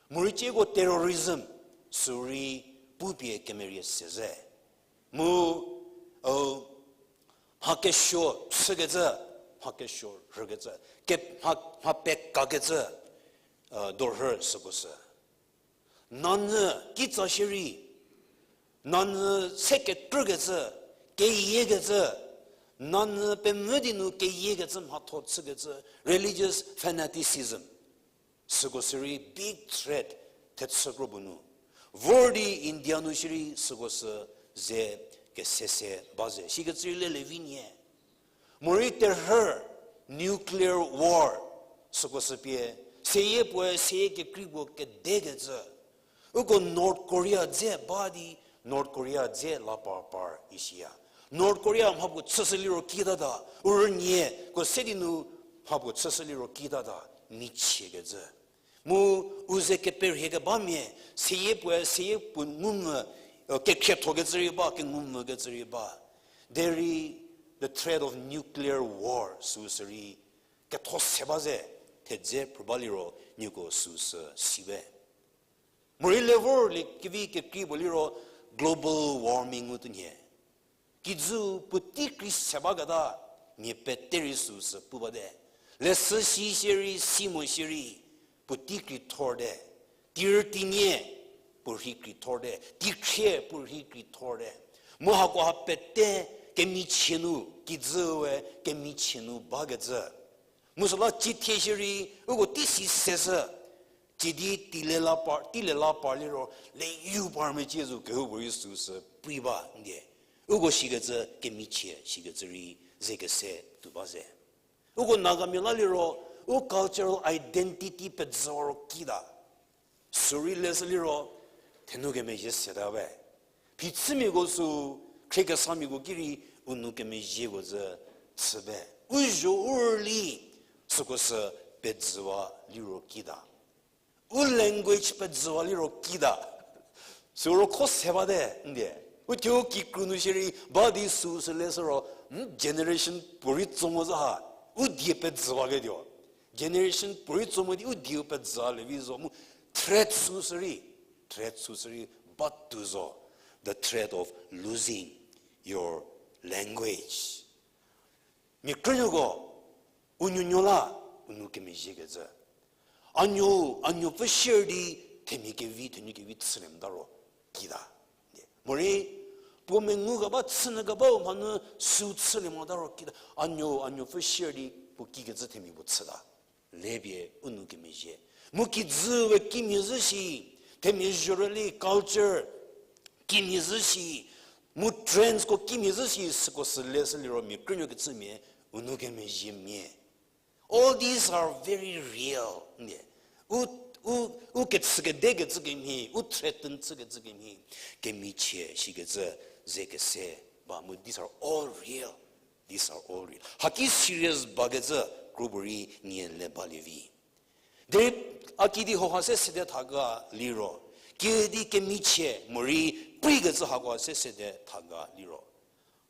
Morei cieko terrorism, sürei pupie kemerie se ze. Mu, mha kesuo chükecü, mha kesuo rhükecü, ke-, mha, mha pekakecü, dorhü süko sü. Nanyü kitsa shierei, nanyü se kekrükecü, keyiekecü, nanyü pemvü di nu keyiekecü mhatho chükecü, religious fanaticism. Süko sürei big threat thechü kro puo nu. Vor di India nu shierei süko sü ze kese se ba ze. Sikecü rei lelie vi nie. Morei terhü nuclear war süko sü pie, seyie puoe seyie kekrei puo kedekecü. Uko North Korea dze ba di, North Korea dze la par par isiya. North Korea mhapuo chüshü liro kitata, u rünieko se di nu mhapuo chüshü liro kitata, michiekecü. Mu u ze keperhie kebamia, seyie puoe seyie puo ngumvü, kekhriethokecü rei ba, kengumvükecü rei ba. Derei, the threat of nuclear war süsü rei ketho se ba ze, thedze phrü ba liro nieko süsü si we. Morei le vorlie kevi kekrei puo liro global warming u tuo nhie. Kijü puotei krei se baketa, mia pete rei süsü pu bate. Leshü si shierei, si mo shierei, puotei krei thorte. Tirütinie puorhi krei thorte. Tikhrie puorhi krei thorte. Mu hakoha pete kemichie nu, kijüe kemichie nu bakecü. Mu süla cithie shierei, uko tei si seshü. Cidi teilela par, teilela par liro, leyu par mecie zo kehoupuorei süsü pu ba ndie. Uko sikecü kemichie, sikecü rei ze kese tuo ba ze. Uko Nagamia la liro, u cultural identity pezüwa ro kita. Sürei leshü liro, thenu kemezhie seta we. Phichümiako sü, khriekesamiako ki rei, u nou kemezhieko zü chü be. U zho u rüli, süko sü pezüwa liro kita. U language pezüwa liro kita. Sü ro kho se bate, ndie. U thuo kikru nu shierei, ba di süsü leshü ro, generation puorei tso mo zü ha. U die pezüwaketuo. Generation puorei tso mo di u dieu pezüwa lievi zo mu threat süsü rei, threat süsü rei batuo zo. The threat of losing your language. Mia krünuoko, u nuonuo la, u nou kemezhiekecü. A nuo, a nuopfü shier di themia kevi, thenu kevi chülie mota ro kita. Morei, puo mengu keba, chünyü kebau mhanu sü chülie mota ro kita. A nuo, a nuopfü shier di puo kikecü themia puo chüta. Lepie u nou kemezhie. Mu kijü we kimhie zhü shi, themia zhorüli culture kimhie zhü shi, mu trendsko kimhie zhü shi, süko sü leshü liro mia krünuo kechümia, u nou kemezhiemia. All these are very real, ndie. U, u, u kechükedekecü kemhie, u threaten chükecü kemhie, kemichie shikecü ze kese ba mu, these are all real. These are all real. Haki serious bakecü kropuorei nie le balie vi. Derei a kidi hauha se sede thaga liro, kidi kemichie morei preikecü hakoha se sede thaga liro,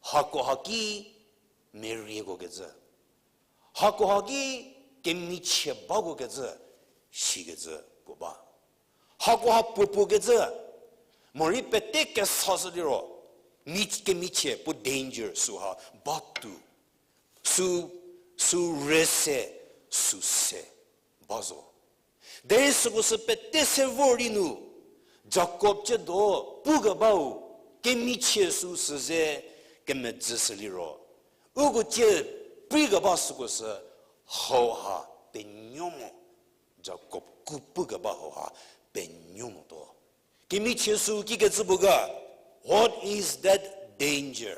hakoha ki meriekokecü, hakoha ki kemichie bakokecü, shikecü puo ba. Hakoha puopuo kecü, morei pete kesashü liro, mi, kemichie puo danger süha batuo. Sü, sü rüse, sü se ba zo. Derei süko sü pete se vor di nu, Jakob tsiedo pukebau, kemichie süsü ze kemedzüshü liro, uko tsie preikeba süko sü hauha penuo mo. Jakob ku pukeba hauha penuo motuo. Kemichie sü kikecü puo ga, what is that danger?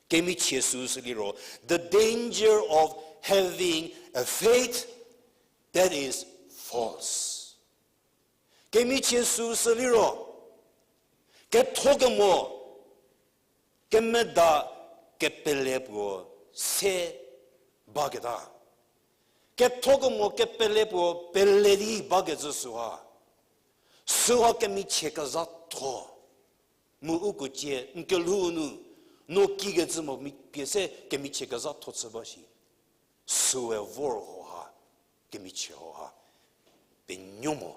Kemichie süsü liro, the danger of having a faith that is false. Kemichie süsü liro, kethokemo, kemeda kepele puo se baketa. Kethokemo kepele puo pele di bakecü süha, süha kemichie kezhatho. Mu uko tsie n kelhou nu, no kikecü mo mi pie se kemichie kezhatho chü ba shi. Süe vor hauha, kemichie hauha penuo mo,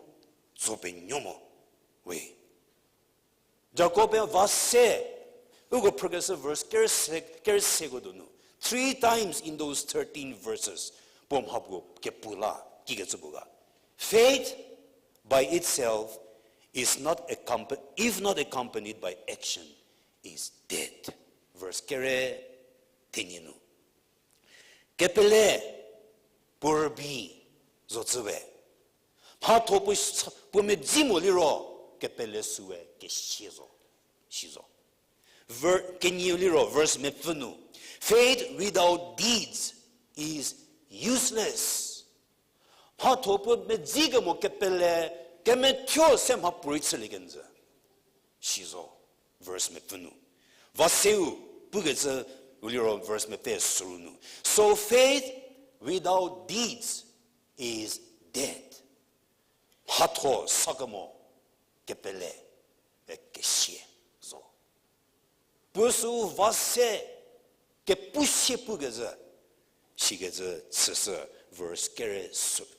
tso penuo mo we. Jakob-e va se, uko phrükeshü verse kerü se, kerü seko donu. Three times in those thirteen verses, puo mha puo kepu la, kikecü puo ga. Faith by itself is not accompa-, if not accompanied by action, is dead. Verse kerü thenie nu. Kepele puo rübei zo cü we. Mhatho puo, puo medzi mo liro, kepele süe kesie zo, si zo. Ver-, kenieu liro, verse mepfü nu. Faith without deeds is useless. Mhatho puo medzi kemo kepele, kemethuo se mha puorei chülie kenjü. Si zo, verse mepfü nu. Va seu, pukecü u liro verse mepfü süru nu. So faith without deeds is dead. Mhatho sa kemo kepele, e kesie zo. Puo sü va se kepu sie pukecü, sikecü chüshü verse kerü,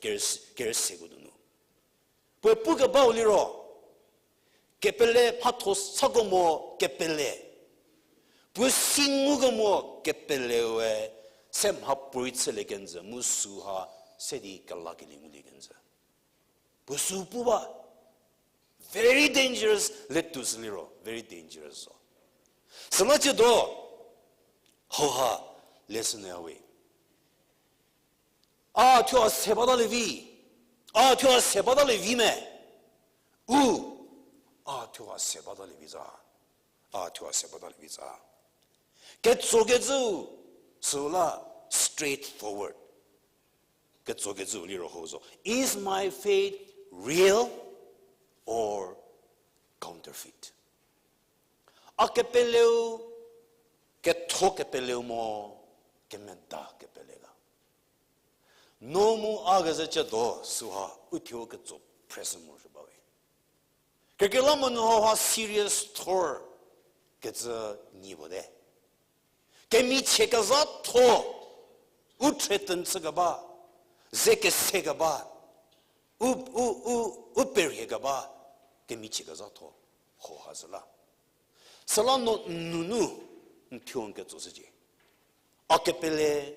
kerü, kerü seko donu. Puoe pukebau liro, kepele mhatho sa kemo kepele. Puo si ngukemo kepele we se mha puorei chülie kenjü mu süha se di kelakelie ngulie kenjü. Puo sü pu ba, very dangerous, letuo sü liro, very dangerous zo. Süla tsiedo, hauha, lesson ya we. A thuo a se batalie vi. A thuo a se batalie vi me. U, a thuo a se batalie vi za. A thuo a se batalie vi za. Ketsokecü, süla straight forward. petsokecü liro ho zo. Is my faith real or counterfeit? A kepeleu, ketho kepeleu mo, kemeda kepele ga? No mu a kezü chüdo süha uthuo ketso phresü morosuo bawe. Kekreilamonyü hauha serious thor kecü nyi puo te. Kemichie kezhatho, u threaten chükeba, ze kesekeba, u, u, u, u perhiekeba, kemichie kezhatho, hauha zü la. Süla no n nunu n thuo n ketso shücie. A kepele,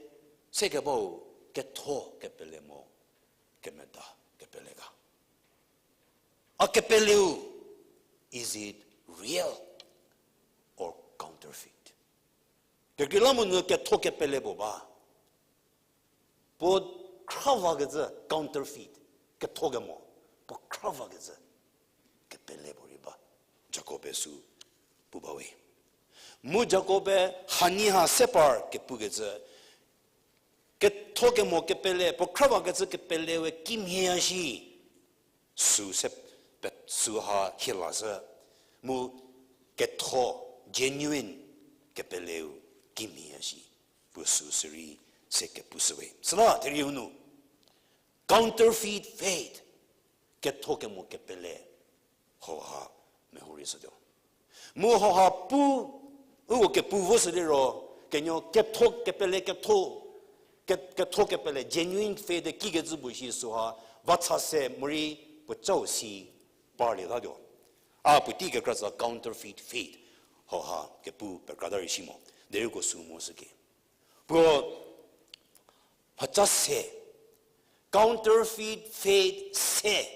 sekebau, ketho kepele mo, kemeda kepele ga? A kepeleu, is it real or counterfeit? Kekreilamonyü ketho kepele puo ba. Puo khravakecü counterfeit, ketho kemo, puo khravakecü kepele puo rei ba. Jakob-e sü pu bawe. Mu Jakob-e hanie ha se par kepukecü, ketho kemo kepele, puo khravakecü kepele we kimhie ya shi. Sü se pe-, süha hie lashü. Mu ketho, genuine kepeleu kimhie ya shi. Puo sü sürei se kepushüwe. Süla therieu nu, counterfeit faith, ketho kemo kepele, hauha mehoreishütuo. Mu hauha pu, uko kepu voshü liro, kenuo ketho kepele ketho, ke-, ketho kepele genuine faith kikecü puo shi süha, vacha se morei puo chau si parlietatuo. A puotei kekra tsa counterfeit faith, hauha kepu pekrata rei shi mo. Derei uko sü mo shüke. Puo mhaca se, counterfeit faith se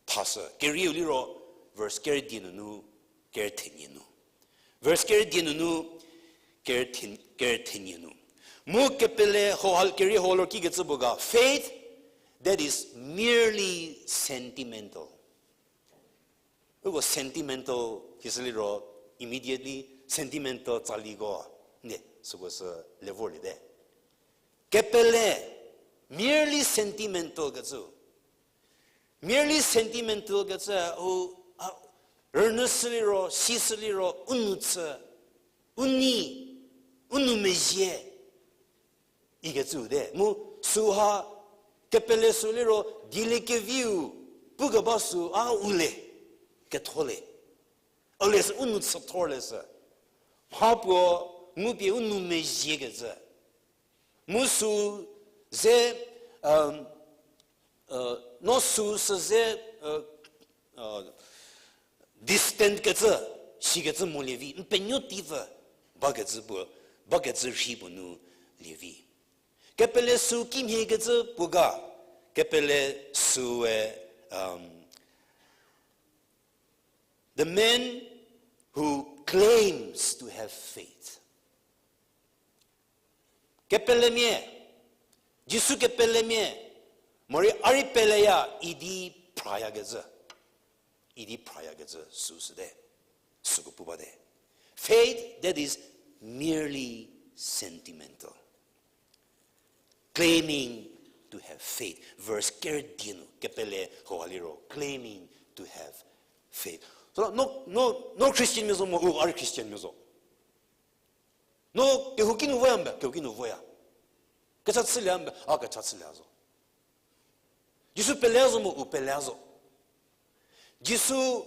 thashü. Kerieu liro, verse kerüdie nunu, kerüthenie nu. Verse kerüdie nunu, kerüthen-, kerüthenie nu. Mu kepele hauha, kerieu hau liro kikecü puo ga, faith that is merely sentimental. Uko sentimental, hishü liro, immediately sentimental tsaliko, ne, süko sü le vorliete. Kepele, merely sentimental kecü. Merely sentimental kecü, u, a, rünyüshü liro, sishü liro, u nou chü, u nei, u nou mezhie ikecüu te. Mu süha kepele sü liro, dieliekeviu pukeba sü a u le, ketho le. A le sü u nou chüthor le sü. Mha puo ngupie u nou mezhiekecü. Mu sü ze, um, no sü sü ze, distant kecü, shikecü mo lievi, n penuo tipfü bakecü puo, bakecü rhi puo nu lievi. Kepele sü kimhiekecü puo ga, kepele süe, um, the man who claims to have faith. Kepelemia, Jisu kepelemia, morei a rei peleya idi phrayakecü, idi phrayakecü sü süte, süko pu bate. Faith that is merely sentimental. Claiming to have faith. Verse kerüdie nu, kepele hauha liro, claiming to have faith. So, no, no, no Christian mia zo mo, u, a rei Christian mia zo. No kehouki nu voya mbe, kehouki nu voya. Kecha chülie mbe, a kecha chülie zo. Jisu pele zo mo, u pele zo. Jisu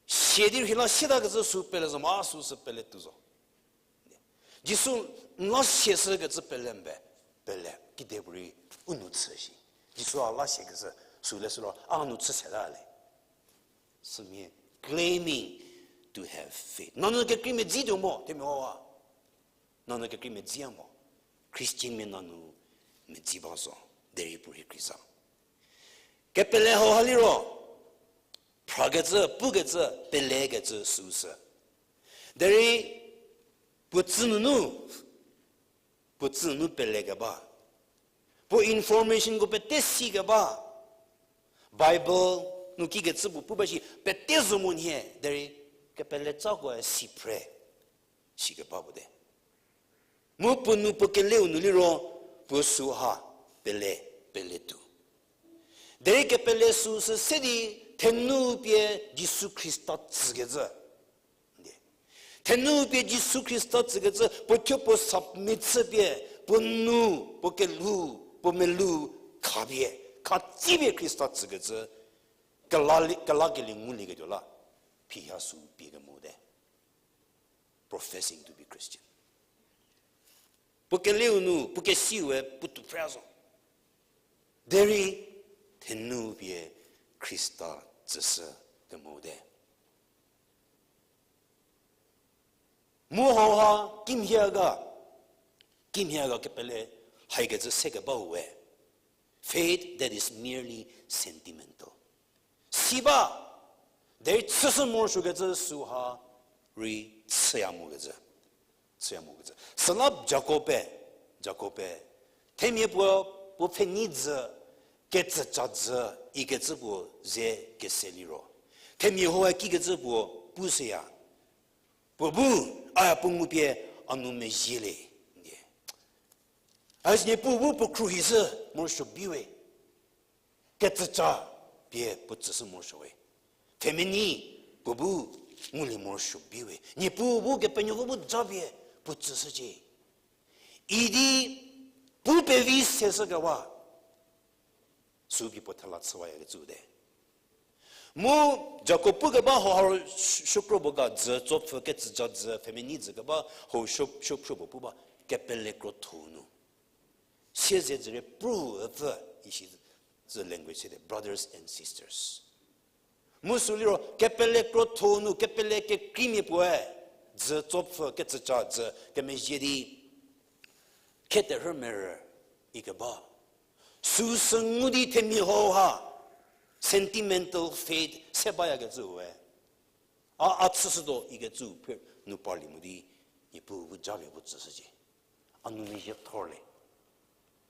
sia di rheila siatakecü sü pele zo mo, a sü sü pele tuo zo. Jisu n la siashükecü pele mbe, pele, kedipuorei u nou chü shi. Jisu a la siakecü sü le sü ro, a nou chü seta le. Sümia claiming to have faith. Nanyü kekrei medzi tuo mo, themia a. Nanyü kekrei medziya mo. Christian mia nanyü medzi ba zo. Derei puorei kreiza. Kepele hauha liro, phrakecü, pukecü, pelekecü süsü. Derei puo tsü nunu, puo tsü nunu pelekeba. Puo informationko pete sikeba. Bible nu kikecü puo pu ba shi pete zo mo nhie, derei kepeletsakoe si phre. Sikeba puo te. Mu puo nu puo keleu nu liro puo süha. Pele, pele tuo. Derei kepele süu sü se di thenu pie Jisu Khrista tsükecü. Thenu pie Jisu Khrista tsükecü, puo thuo puo submit chüpie, puo nu, puo kelhou, puo melou, khapie, khatsipie Khrista tsükecü, kela-, kelakelie ngulieketuo la, phiha süu pie kemote. Professing to be Christian. Puo keleu nu, puo kesiue, puo tuo phre zo. Derei, thenu pie Khrista tsüshü kemote. Mu hauha kimhie ga, kimhie ga kepele haikecü se kebau we. Faith that is merely sentimental. Si ba, derei chüshü morosuokecü süha rei chüya mokecü. Chüya mokecü. Süla Jakob-e, Jakob-e, themia puo, puo pfhenei dzü, ketsüca dzü, ikecü puo ze kese liro. Themia huoe kikecü puo, pushüya. Puo bu, aya puo ngu pie, a nou mezhie le, ndie. A si Niepuu bu puo khruohishü morosuo bi we. Ketsüca pie puo tsüshü morosuo we. Pfhemenei puo bu ngulie morosuo bi we. Niepuu bu Kepenuopfü bu japie puo tsüshücie. Idi pu pevi seshükewa. Süu pie puo thela chüwayakecü te. Mu Jakob pukeba hauha ro shu-, shukro bo ga dzü, tsopfü ketsüca dzü, pfhemenei dzü keba hau shu-, shu-, shukro bo pu ba kepele krotho nu. Siezedzürie pru üpfü isi zü language sede, brothers and sisters. Mu sü liro kepele krotho nu, kepele kekreimia puoe, dzü tsopfü ketsüca dzü kemezhie di, kheterhü merü ikeba. Süu sü ngu di themia hauha, sentimental faith se bayakecü we. A, a chüshütuo ikecü phe nu parlie mo di, Niepuu bu japie puo tsüshücie. A nou mezhie thorlie.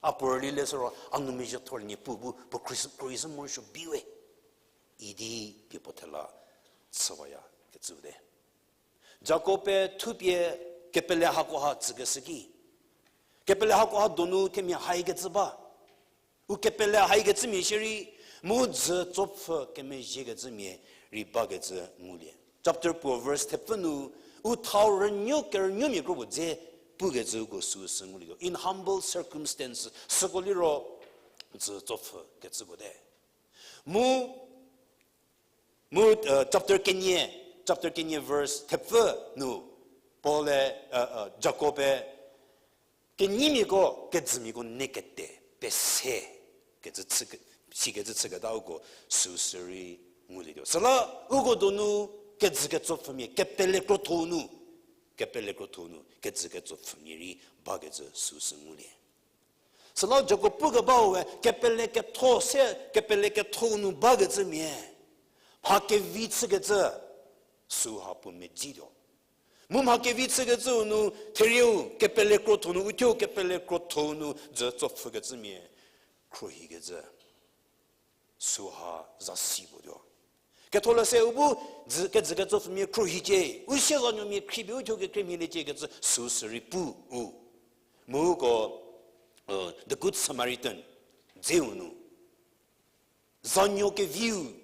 A puo rüli le süro, a nou mezhie thorlie Niepuu bu puo khruohishü, khruohishü morosuo bi we. Idi pie puo thela chüwayakecü te. Jakob-e thupie kepele hakoha tsükeshü ki. Kepele hakoha donu themia haikecü ba. U kepele haikecümia shierei, mu dzü tsopfü kemezhiekecümia rei bakecü ngulie. Chapter puo verse thepfü nu, u thau rünuo kerünuomia kropuo dze pukecü uko süu sü ngulietuo. In humble circumstance, süko liro dzü tsopfü kecüko te. Mu Mu, chapter kenie, chapter kenie verse thepfü nu, Paul-e, Jakob-e, kenyimiako, kedzümiako ne kete, pese, kecü chü, sikecü chüketa uko süu sü rei ngulietuo. Süla uko donu kedzü ketsopfümia, kepele krotho nu, kepele krotho nu, kedzü ketsopfümia rei bakecü süu sü ngulie. Süla Jakob pukebau we kepele ketho se, kepele ketho nu bakecümia. Mha kevi chükecü, süha puo medzituo. Mu mha kevi chükecüu nu, therieu kepele krotho nu, uthuo kepele krotho nu, dzü tsopfükecümia, khruohikecü. Süha zasi puo tuo. Ketholeshü u bu, dzü, kedzü ketsopfümia khruohicie, u siezanuomia khriepie uthuo kekreimhieliecie kecü süu sü rei pu u. Mu uko, the Good Samaritan, dzeu nu. Zanuo keviu,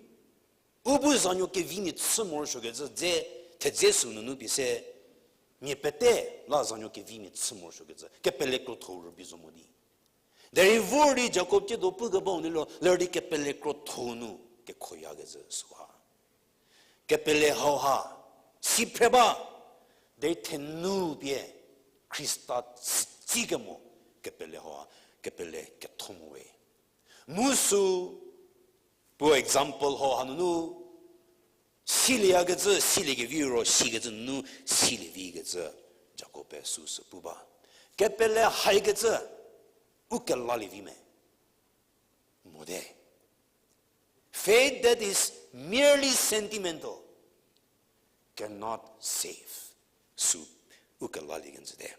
u bu zanuo kevimia chü morosuokecü dze, thedze süu nunu pie se, mia pete la zanuo kevimia chü morosuokecü, kepele krotho rübei zo mo di. Derei vor di Jakob tsiedo pukebau nu liro, ler di kepele krotho nu kekhoyakecü süha. Kepele hauha, si phre ba, derei thenu pie, Khrista tsü, tsükemo, kepele hauha, kepele ketho mo we. Mu sü, puo example hauha nunu, silieyakecü, siliekevi ro, sikecü nunu, silie vikecü, Jakob-e süu sü pu ba. Kepele haikecü, u kelalie vi me. Mote. Faith that is merely sentimental cannot save. Sü u kelalie kenjüte.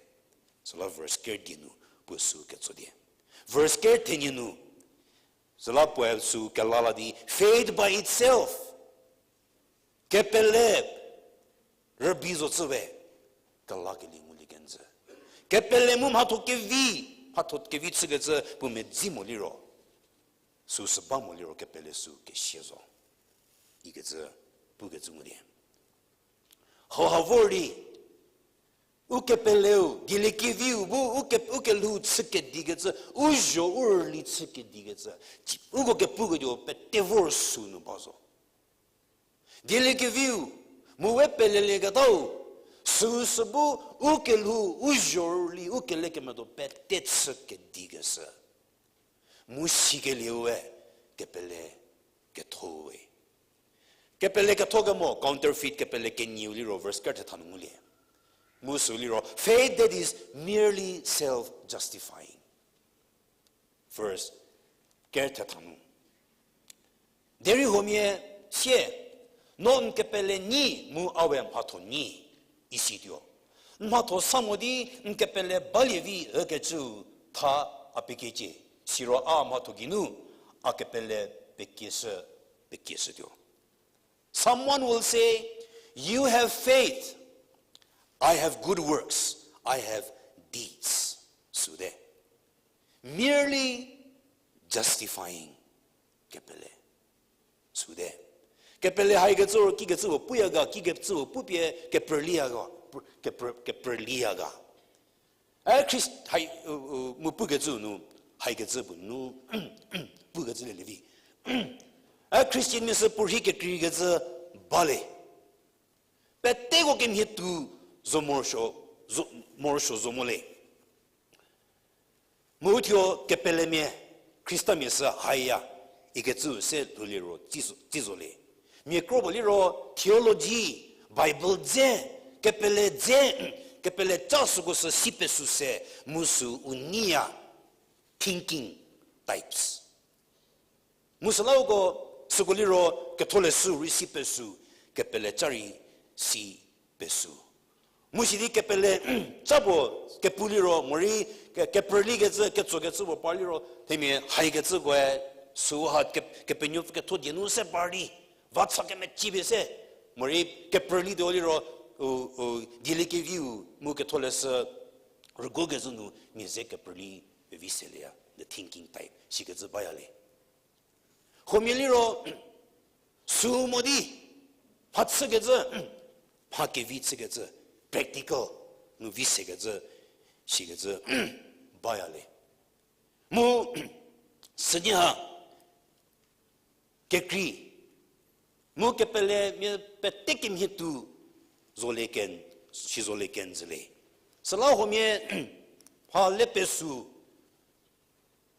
Süla verse ker die nu puo sü ketso die. Verse ker thenie nu. Süla puoe sü kelala di faith by itself. Kepele rübei zo chü we. Kelakelie ngulie kenjü. Kepele mu mhatho kevi. mhatho kevi chükecü puo medzi mo liro, süu sü ba mo liro kepele süu kesia zo ikecü pukecü ngulie. Hauha vor di, u kepeleu, dieliekeviu bu u ke, u kelhou chü kedikecü, u zho u rüli chü kedikecü, ci, uko kepuketuo pete vor süu nu ba zo. Dieliekeviu, mu we pelelieketau, süu sü bu u kelhou, u zho rüli, u kelekemedo pete chü kedikeshü. Mu sikelieu we kepele ketho we. Kepele ketho kemo, counterfeit kepele kenieu liro verse ker thetha nu ngulie. Mu süu liro, faith that is merely self-justifying. Verse ker thetha nu. Derei huomia sie, no n kepele nyi mu a we mhatho nyi, isituo. N mhatho sa mo di n kepele balie vi ükecüu tha a pekiecie, siro a mhatho geinu a kepele pekieshü, pekieshütuo. Someone will say, you have faith, I have good works, I have deeds. Süu te. Merely justifying kepele. Süu te. Kepele haikecü ro kikecü puo puya ga, kikecü puo pupie keprüliya ga, keprü, keprüliya ga. A Khrist-, hai, mu pukecü nu, haikecü puo nu, pukecü le lievi. A Christian mia sü puorhi kekreikecü bale. Peteko kemhie tuo zo morosuo, zo, morosuo zo mo le. Mu thuo kepelemia, Khristamia sü haiya, ikecü se lhou liro tsi zo, tsi zo le. Mia kro puo liro theology, Bible dze, kepele dze, kepele ca süko sü si pesü se, mu sü u nyiya, thinking types. Mu süla uko süko liro ketholeshü rei si pesü, kepele ca rei si pesü. Mu sidi kepele ca puo kepu liro, morei ke, keprülikecü, ketsokecü puo par liro, themia haikecükoe, süu ha ke, Kepenuopfü ketho die nu se par di, va cha kemecipie se, morei keprülituo liro, u, u, dieliekeviu, mu ketholeshü, rügokecü nu mia ze keprüli pevi selieya, the thinking type, sikecü baya le. Huomia liro, sü mo di, mha chükecü, mha kevi chükecü, practical nu vi sekecü, sikecü, baya le. Mu, südi ha, kekrei, mu kepelemia pete kemhie tuo, zo le ken, si zo le ken zü le. Süla huomia, mha le pesü,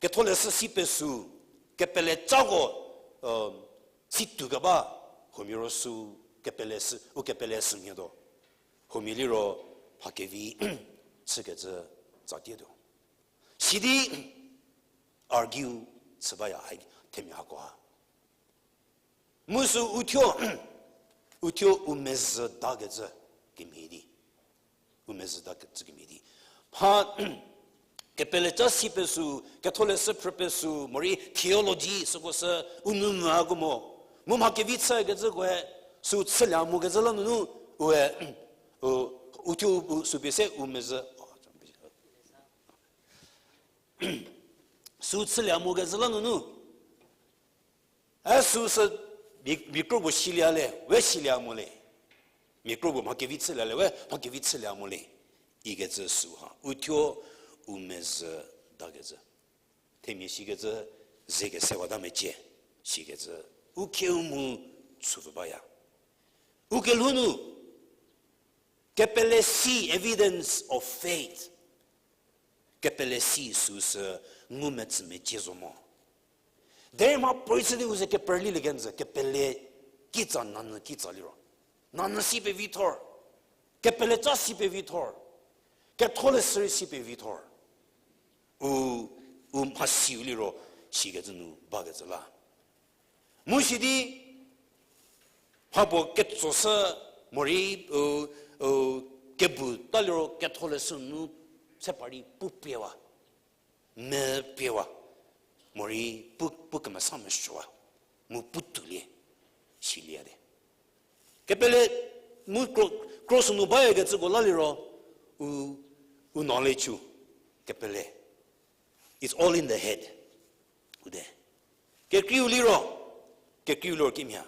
ketholeshü si pesü, kepele cako, si tuo keba, huomia ro sü, kepele sü, u kepele sü mhie tuo. Huomia liro, mha kevi, chükecü, tsatie tuo. Sidi, argue, chü baya hai, themia hako ha. Mu sü uthuo, uthuo u mezhü dakecü kemhie di. U mezhü dakecü kemhie di. Mha kepele ca si pesü, ketholeshü phrü pesü, morei theology süko sü u nou mvüko mo. Mu mha kevi chükecükoe, sü chülie mokecü la nunu, ue, u, uthuo u sü pie se u mezhü. Sü chülie mokecü la nunu. E sü sü mia, mia kro puo silie le, we silie mo le. Mia kro puo mha kevi chülie le, we mha kevi chülie mo le. Ikecü sü ha. Uthuo u mezhü dakecü. Themia sikecü ze kesewata mecie. Sikecü. U khieu mu chüpfü baya. U kelhou nu. Kepele si evidence of faith. Kepele si süsü ngumetsü mecie zo mo. Derei mha puorei chü di u ze keprülilie kenjü kepele kitsa nanyü kitsa liro. Nanyü si pevi thor. Kepele ca si pevi thor. Ketholeshü rei si pevi thor. U, u mhasiu liro sikecü nu bakecü la. Mu sidi, mha puo ketsoshü morei, u, u, kebu ta liro ketholeshü nu se par di pu piewa, me piewa, morei pu, pu kemesa mesuowa, mu pu tuolie, siliete. Kepele, mu kro, kro sünu bayakecüko la liro, u, u knowledge-u, kepele. It's all in the head. Ude. Kekreiu liro, kekreiu liro kimhie.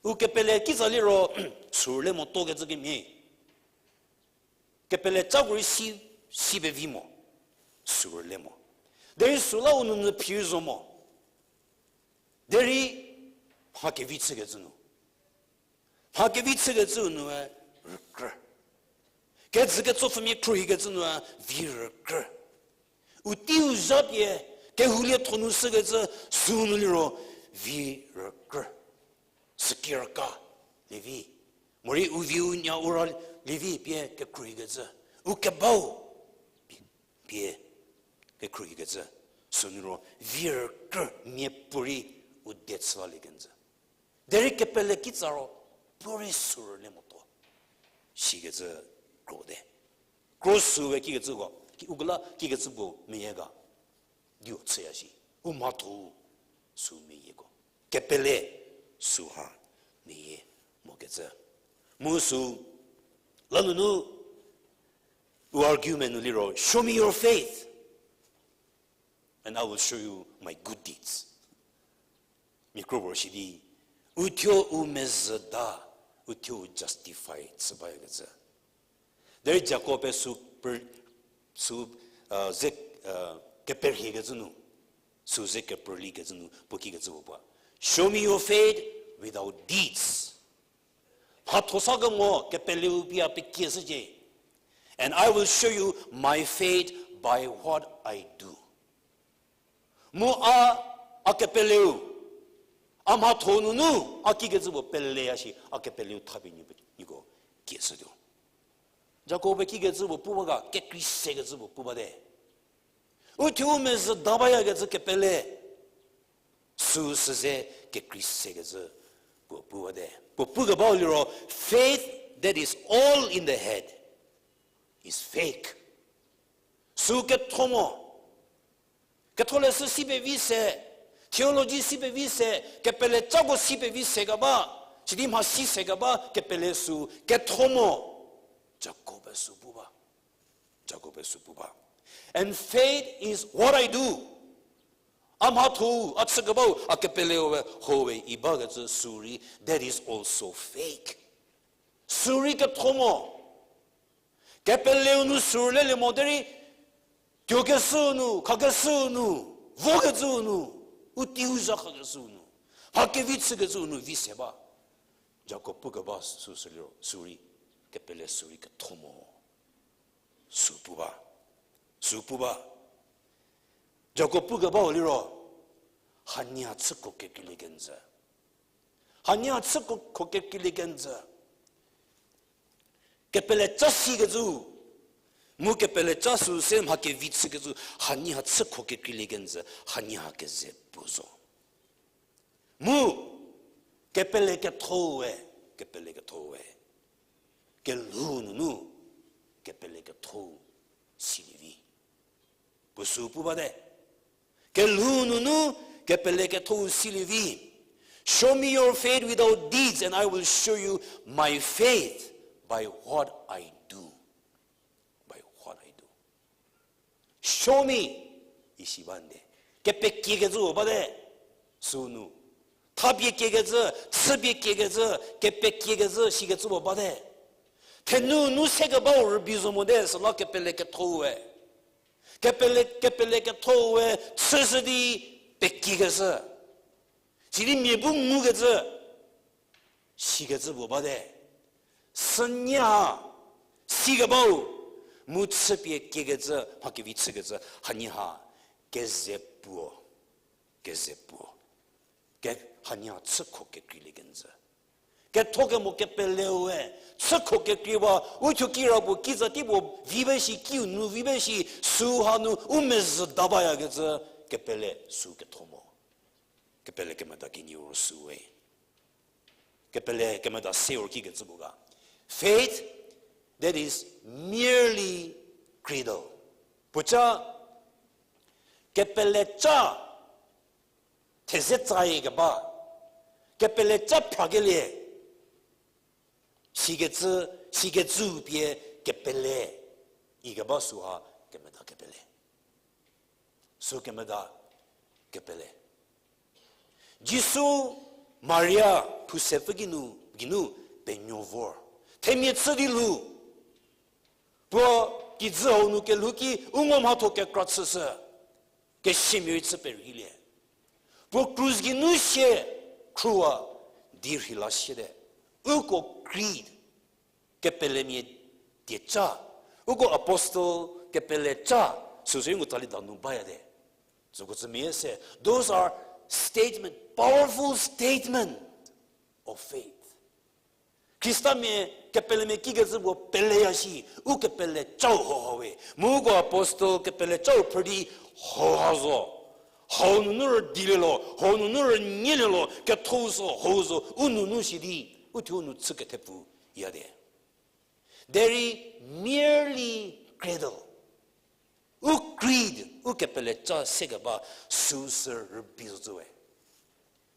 U kepele kitsa liro, sürüle motuo kecü kemhie. Kepele cako rei si, si pevi mo. Sürüle mo. Derei süla u nounyü phi zo mo. Derei mha kevi chükecü nu. Mha kevi chükecü nue rükrü. Kejü ketsopfümia khruohikecü nue vi rükrü. U teiu zha pie, kehoulietho nu shükecü sünu liro vi rükrü. Süki raka lievi. Morei u viu nya u ra lievi pie kekhruohikecü. U kebau pie kekhruohikecü. Sünu ro vi rükrü miapuorei u de chü lalie kenjü. Derei kepele kitsa ro, puorei sürüle motuo. Sikecü kro de. Kro süwe kikecüko, ki-, u kela kikecü puo meyie ga. Diu chüya shi. U mhatho-u sü meyieko. Kepele süha meyie mokecü. Mu sü lanunu u argument nu liro, show me your faith, and I will show you my good deeds. Mia kro puo shi di, uthuo u mezhüda, uthuo u justify chü bayakecü. Derei Jakob-e sü per-, sü, ze, keperhiekecü nu, sü ze keperlikecü nu puo kikecü puo ba, show me your faith without deeds. Mhatho sa kemo kepeleu pie a pekieshücie. And I will show you my faith by what I do. Mu a, a kepeleu, a mhatho nunu, a kikecü puo peleya shi, a kepeleu thapie niko kieshütuo. Jakob-e kikecü puo pu ba ga, kekrei sekecü puo pu bate. Uthuo u mezhüda bayakecü kepele. Sü süze kekrei sekecü puo pu bate. Puo pukebau liro, faith that is all in the head is fake. Sü ketho mo. Ketholeshü si pevi se, theology si pevi se, kepele cako si pevi se keba, sidi mhasi se keba kepele sü ketho mo. Jakob-e sü pu ba. Jakob-e sü pu ba. And faith is what I do. A mhatho-u, a chükebau, a kepeleu we, ho we, i bakecü sü rei, that is also fake. Sü rei ketho mo. Kepeleu nu sürülelie mo derei, tuokeshüu nu, khakeshüu nu, vokecüu nu, u teiu zha khakeshüu nu, mha kevi chükecüu nu vi se ba. Jakob pukeba sü sü liro, sü rei, kepele sü rei ketho mo. Sü pu ba. Sü pu ba. Jakob pukebau liro, hanie chükho kekreilie kenjü. Hanie chükho kekreilie kenjü. Kepele ca sikecü. Mu kepele ca sü se mha kevi chükecü. Hanie chükho kekreilie kenjü. Hanie keze puo zo. Mu, kepele ketho-u we, kepele ketho-u we. Kelhou nunu, kepele ketho-u silie vi. Puo sü pu bate. Kelhou nunu, kepele ketho-u silie vi. Show me your faith without deeds, and I will show you my faith by what I do. By what I do. Show me. Isi bande. Kepekiekecü bate. Sünu. Thapie kiekecü, chüpie kiekecü, kepekiekecü, sikecü puo bate. Thenu nu sekebau rübei zo mote, süla kepele ketho-u we. Kepele, kepele ketho-u we, chüshü di pekiekecü. Sidi mia bu ngukecü. Sikecü puo bate. Sünie ha, sikebau, mu chüpie kiekecü, mha kevi chükecü, hanie ha, keze puo, keze puo. Ke hanie ha chükho kekreilie kenjü. Ketho kemo kepeleu we, chükho kekreiwa, uthuo kirapuo kiza tei puo vi be shi, kiu nu vi be shi, sühanu, u mezhüda bayakecü, kepele sü ketho mo. Kepele kemeda kenieu ro sü we. Kepele kemeda se ro kikecü puo ga. Faith that is merely cradle. Puoca kepele ca theze tsaikeba, kepele ca phrakelie, sikecü, sikecü pie kepele ikeba süha kemeda kepele. Sü kemeda kepele. Jisu Maria phu sepfü kinu, geinu penuo vor. Themia chü di lhou. Puo kijü hau nu kelhou ki u ngo mhatho kekra chüshü. Kesiamia rei chü perielie. Puo krus geinu sie khrüwa di rheila siete. Uko creed, kepelemia dieca, uko apostle kepeleca, süsü rei ngu tsali danu bayate. Süko tsü mia se, those are statement, powerful statement of faith. Khristamia kepelemia kikecü puo peleya shi, u kepelecau hauha we. Mu uko apostle kepelecau phrü di hauha zo. Hau nunu rüdilie lo, hau nunu rünyielie lo, ketho zo, hau zo, u nunu shi di, u thuo u nu chü kethepfu yate. Derei merely cradle. U creed, u kepeleca sekeba süsü rübei zo cü we.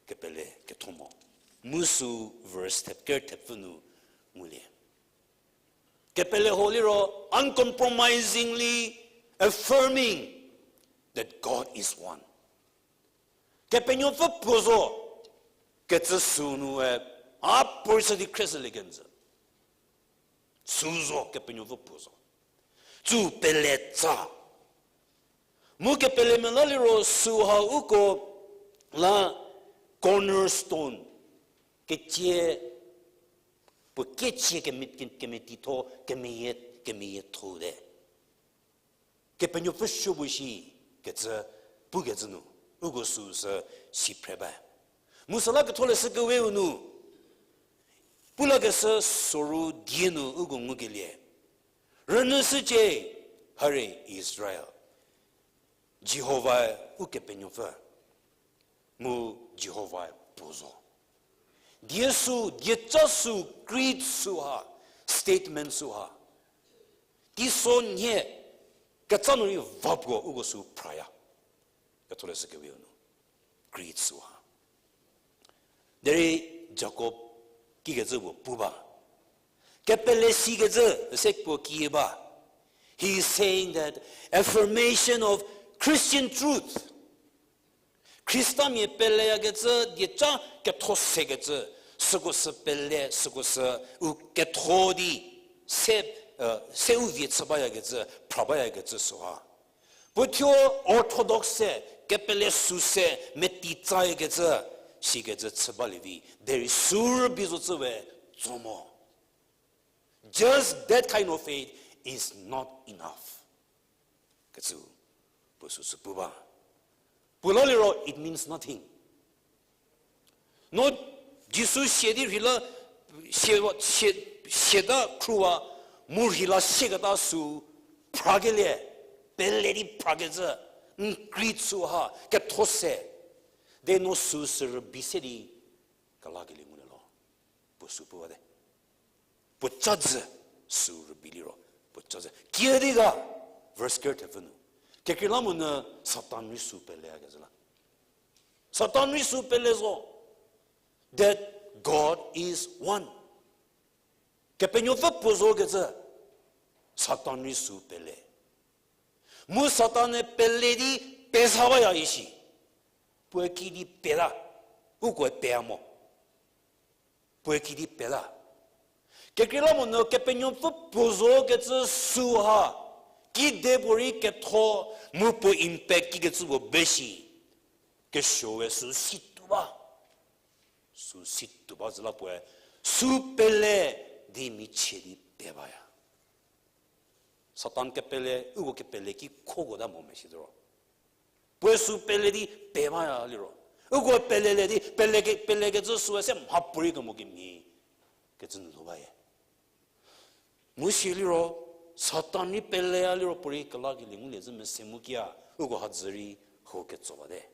Kepele ketho mo. Mu sü verse thep-, ker thepfü nu ngulie. Kepele ho liro uncompromisingly affirming that God is one. Kepenuopfü puo zo, kecü sünu e, a puo rei sü di khriesülie kenjü. Sü zo, Kepenuopfü puo zo. Tsü pele tsa. Mu kepele mela liro süha uko la cornerstone, kecie, puo kecie keme-, ke-, kemetitho, kemeyie, kemeyietho te. Kepenuopfü suo bu shi kecü, pukecü nu, uko süsü si phre ba. Mu süla ketholeshü keweu nu, pulakeshü soru die nu uko ngukelie. Rünyüshücie, hari Israel. Jihovae Ukepenuopfü. Mu Jihovae puo zo. Die sü, dieca sü, creed süha, statement süha. Teiso nhie, ketsa nu rei va puo uko sü phraya. Ketholeshü keweu nu. Creed süha. Derei Jakob kikecü puo pu ba. Kepele sikecü, se puo kie ba. He is saying that affirmation of Christian truth. Khristamia peleyakecü, dieca ketho sekecü, süko sü pele, süko sü u ketho di, se, se u vie chü bayakecü, phra bayakecü süha. Puo thuo orthodox se, kepele sü se, meti tsayakecü, sikecü chü balie vi, derei sü rübei zo cü we, tso mo. Just that kind of faith is not enough. Kecü, puo süsü pu ba. Puo la liro, it means nothing. No, Jisu sia di rheila, sia, sia, siata khruwa, mu rheila siaketa sü, phrakelie, pele di phrakecü, n creed süha, ketho se, de no sü sü rübei se di, kelakelie ngulie lho. Puo sü pu bate. Puo ca jü sü rübei liro. Puo ca jü. Kiüdi ga, verse ker thepfü nu. Kekreilamonyü Satan rei sü peleyakezhü la. Satan rei sü pele zo. That God is one. Kepenuopfü puo zo kecü, Satan rei sü pele. Mu Satan-e pele di peza baya ishi. Puoe kidi peta, ukoe pea mo. Puoe kidi peta. Kekreilamonyü Kepenuopfü puo zo kecü süha, kidepuorei ketho, mu puo impact kikecü puo be shi. Kesuoe sü si tuo ba. Sü si tuo ba zü la puoe, sü pele di michie di pe baya. Satan kepele, uko kepele ki khokota mo mesi toro. Puoe sü pele di pe baya liro. Uko pelelie di, pele ke, pelekecü süe se mhapuorei kemo kemhie kecü nu lho baye. Mu si liro, Satan rei peleya liro puorei kelakelie ngulie zhü mese mu kia, uko hadzü rei ho ketso bate.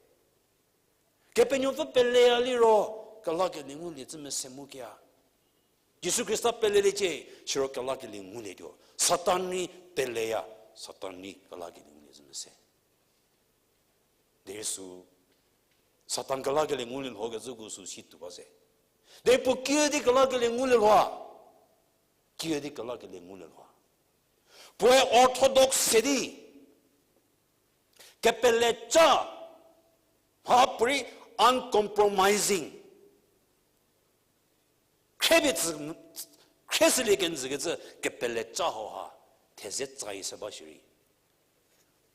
Kepenuopfü peleya liro, kelakelie ngulie zhü mese mu kia. Jisu Khrista peleliecie, siro kelakelie ngulietuo. Satan rei peleya, Satan rei kelakelie ngulie zhü mese. Derei sü, Satan kelakelie ngulie lho kecü uko sü si tuo ba se. Derei puo kiüdi kelakelie ngulie lhoa. Kiüdi kelakelie ngulie lhoa. Puoe orthodox se di. Kepeleca, mha puorei uncompromising. Khriepie tsü, khrieshülie kenjükecü kepeleca hauha, theze tsai se ba shierei,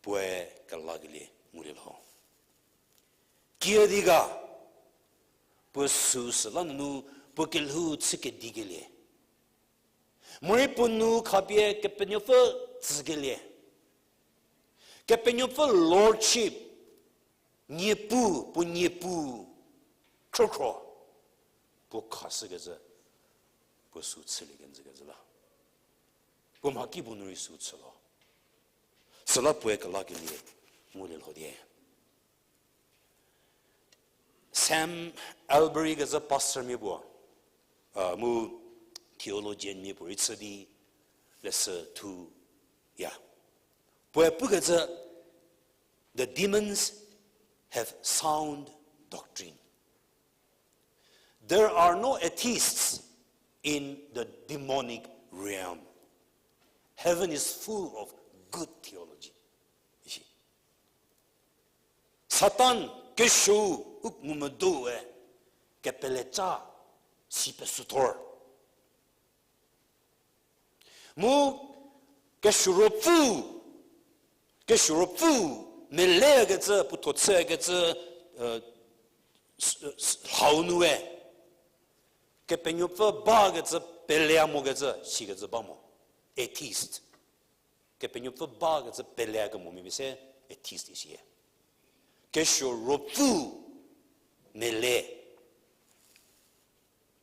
puoe kelakelie ngulie lho. Kiüdi ga, puo süu süla nunu, puo kelhou chü kedikelie. Morei puo nu khapie Kepenuopfü tsükelie. Kepenuopfü lordship, niepu, puo niepu, khrükhro, puo khashükecü, puo süu chülie kenjükecü la. Puo mhakipuo nu rei süu chü lho. Süla puoe kelakelie ngulie lho die. Sam Allberry kecü pastormia puo, a, mu theologianmia puo rei chü di leshü thuya. Puoe pukecü, the demons have sound doctrine. There are no atheists in the demonic realm. Heaven is full of good theology. Satan kesuou u ngumvüdoe kepeleca si pesüthor. Mu kesuo ruopfü, kesuo ruopfü melekecü, puotho chükecü, e, s-, s-, hau nue, Kepenuopfü bakecü peleya mokecü, sikecü ba mo. Atheist. Kepenuopfü bakecü peleya kemomia pie se atheist isiya. Kesuo ruopfü mele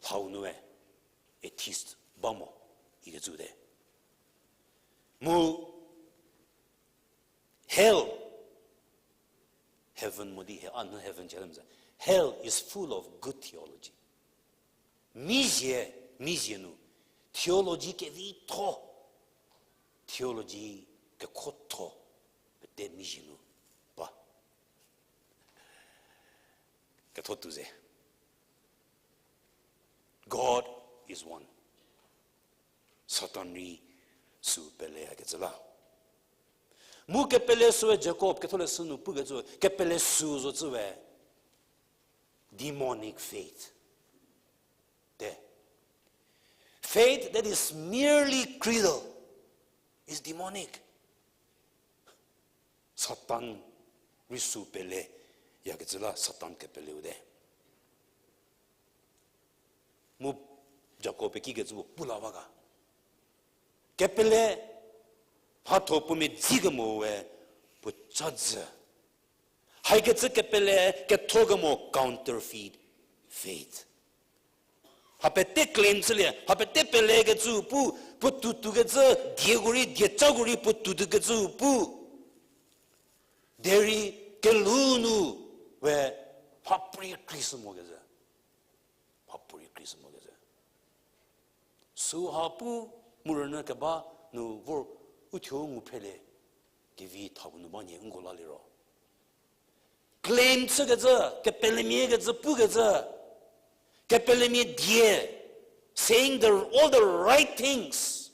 hau nue atheist ba mo ikecü te. Mu hell, heaven mo di he, a, no heaven challenges. Hell is full of good theology. Mizie, mizie nu theology kevitho, theology kekhotho, pete mizie nu ba. Ketho tuo ze. God is one. Satan rei süu peleyakecü la. Mu kepele süe Jakob ketholeshü nu pukecü, kepele süu zocü we demonic faith. Te. Faith that is merely creedal is demonic. Satan rei süu peleyakecü la Satan kepeleu te. Mu Jakob-e kikecü puo pu la ba ga. Kepele mhatho puo medzi kemo we puo chadzü. Haikecü kepele ketho kemo counterfeit faith. Ha pete claim chülie, ha pete pelekecü pu, puo tuotuokecü, dieko rei, diecako rei puo tuotuokecü pu. Derei kelhou nu we mhapuorei kri sü mokezhü. Mhapuorei kri sü mokezhü. Süha pu mu rünyü keba nu vor uthuo ngu phrelie kevi thau nu ba nie nko laliro. Claim chükecü, kepelemia kecü pukecü, kepelemia die, saying the, all the right things.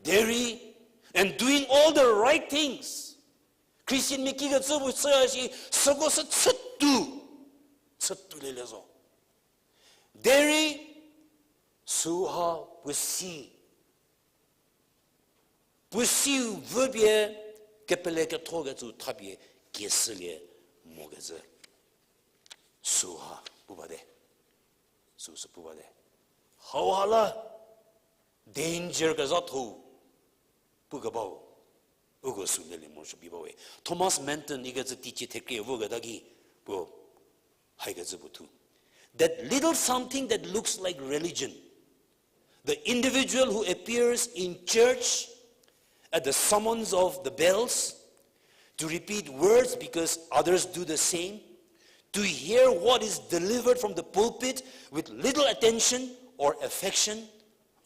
Derei, and doing all the right things. Christian mia kikecü pu chüya shi, süko sü chütuo, chütuo lelie zo. Derei, süha puo si, puo siu vüpie kepele kethokecü thapie kieshülie mokecü. Süha pu bate. Süsü pu bate. Hauha la danger kezhatho pukebau. Uko sü lelie morosuo pi bawe. Thomas Manton ikecü teicie thekrie voketa ki puo haikecü puo thu. That little something that looks like religion, the individual who appears in church at the summons of the bells, to repeat words because others do the same, to hear what is delivered from the pulpit with little attention or affection,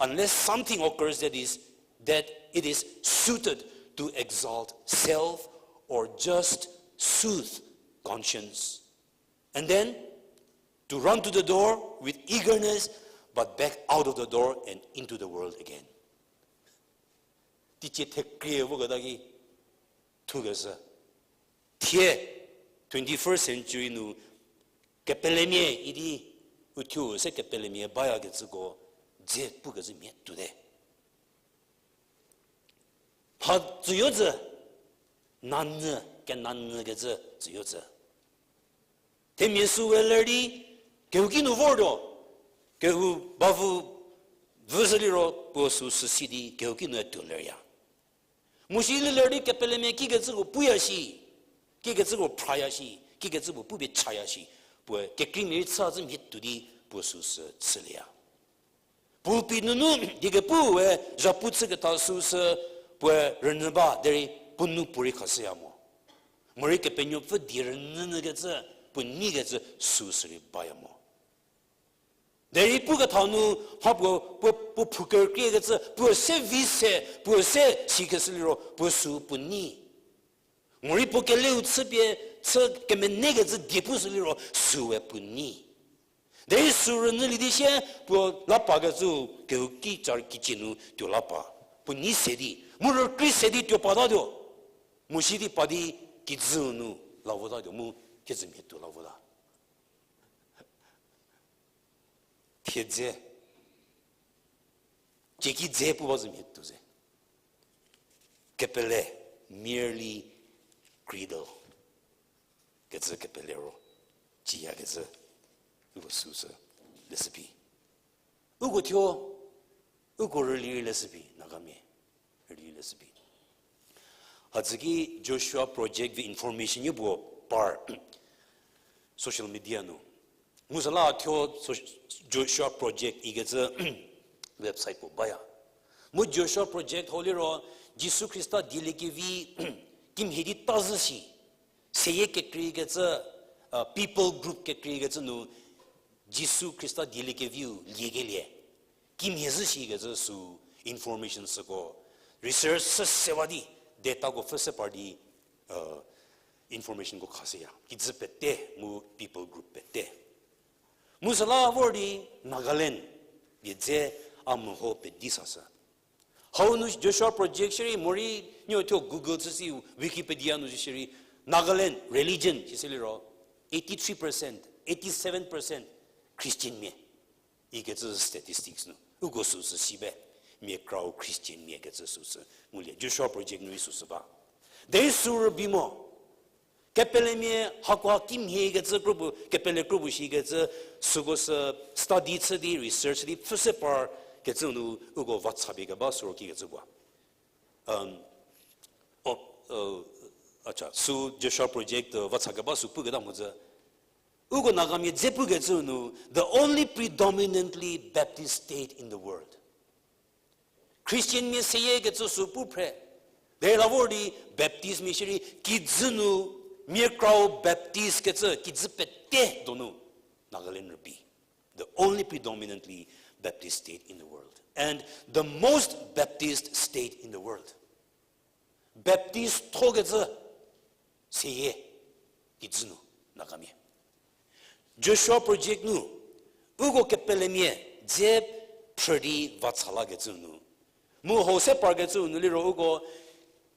unless something occurs that is, that it is suited to exalt self or just soothe conscience. And then to run to the door with eagerness, but back out of the door and into the world again. Teicie thekrie voketa ki, Thukezhü. Thie twenty-first century nu kepelemia idi uthuo se kepelemia bayakecüko dze pukecü mhie tuote. Mha tsüyo tsü, nanyü, kenanyükecü tsüyo tsü. Themia süu we ler di, kehouki nu vortuo, kehou bavü vüzhü liro puo süu süsi di kehouki nu tuo lerya. Mu shi ler di kepelemia kikecüko puya shi, kikecüko phraya shi, kikecüko pupie chaya shi, puoe kekreimia rei chü zhü mhie tuo di puo süu sü chülieya. Pulpit nunu die kepu we zhapu chüketha süu sü puoe rünyü ba derei puo nou puorei khashüya mo. Morei Kepenuopfü die rünyünyükecü, puo neikecü süu sü rei baya mo. Derei puketha nu mha puo, puo, puo phu kerükriekecü, puo se vi se, puo se sikeshü liro, puo süu puo nei. Morei puo keleu chüpie, chü kemenekecü die pushü liro, süu we puo nei. Derei süu rünyülie di sie, puo la pakecü, kehouki char kicie nu tuo la pa. Puo nei se di, mu rükrie se di tuo patatuo. Mu shi di pa di kijüu nu la votatuo, mu kijü mhie tuo la vota. Thiedze, cieki dze pu ba zü mhie tuo ze. Kepele, merely cradle kecü kepele ro, ciyakecü, uko süu sü, leshü phi. Uko thuo, uko rüli leshü phi, Nagamia, rüli leshü phi. Hadzü ki Joshua Project vi information-u puo par social media nu. Mu süla thuo so-, Joshua Project ikecü website puo baya. Mu Joshua Project hau liro Jisu Khrista dieliekevi kimhie di ta zhü shi. Seyie kekreikecü, people group kekreikecü nu Jisu Khrista dieliekeviu liekelie kimhie zhü shikecü süu information süko research se sewa di, datako pfhü se par di, informationko khashüya. Kijü pete mu people group pete. Mu süla vor di Nagaland, pie dze a meho pedi sashü. Hau nu Joshua Project shierei morei, nieo thuo Google chü si, Wikipedia nu shierei, Nagaland religion shi se liro, eighty-three percent, eighty-seven percent Christian mia. Ikecü statistics nu uko süu sü si be, mia krau Christian mia kecü süu sü ngulie, Joshua Project nu rei süu sü ba. Derei süu rübei mo. Kepelemia hakoha kimhie kecü kropuo, kepele kropuo shikecü, süko sü study chü di, research di, pfhü se par kecü nu uko vacha pie keba süu ro kikecü puo. Süu Joshua Project vacha keba süu puketa mhodzü. Uko Nagamia dze pukecü nu, the only predominantly Baptist state in the world. Christian mia seyie kecü süu pu phre. Derei la vor di Baptist mia shierei kijü nu, mia krau Baptist kecü kijü pete donu Nagaland rübei. The only predominantly Baptist state in the world. And the most Baptist state in the world. Baptist thokecü seyie kijü nu Nagamia. Joshua Project nu uko kepelemia dze phrü di vacha lakecü nu. Mu hau se parkecü nu liro uko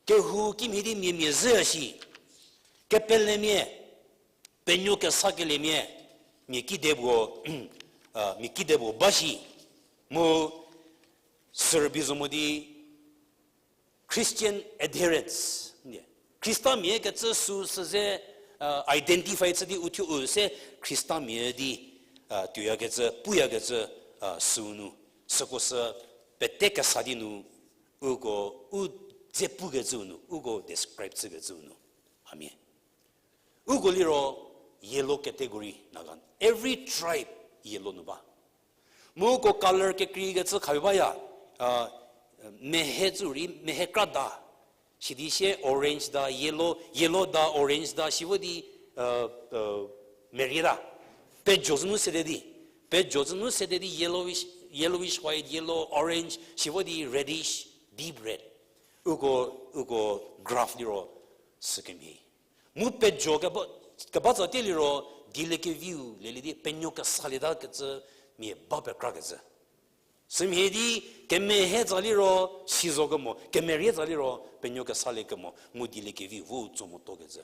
kehou kimhie di mia mia zhüya shi. Kepelemia, penuo kesakeliemia, mia kide puo, mia kide puo ba shi. Mu sü rübei zo mo di Christian adherents, Khristamia kecü süu sü ze identify chü di uthuo u se Khristamia di tuoyakecü, puyakecü süu nu, süko sü pete kesa di nu, uko u dze pukecü nu, uko describe chükecü nu. Hamia. Uko liro yellow category Naga. Every tribe yellow nu ba. Mu uko color kekreikecü khapie baya, mehe tsü rei, mehe krada. Sidi sie orange da, yellow, yellow da, orange da, si vo di, merie ta. Pejo zü nu sede di. Pejo zü nu sede di yellowish, yellowish white, yellow, orange, si vo di reddish, deep red. Uko, uko graph liro sükemhie. Mu pejo keba, keba tsatie liro, dieliekeviu lelie di penuo kesalieta kecü mia ba pekrakecü. Sümhie di kemehe tsa liro, si zo kemo, kemerie tsa liro, penuo kesaliekemo, mu dieliekevi vo tso motuo kecü.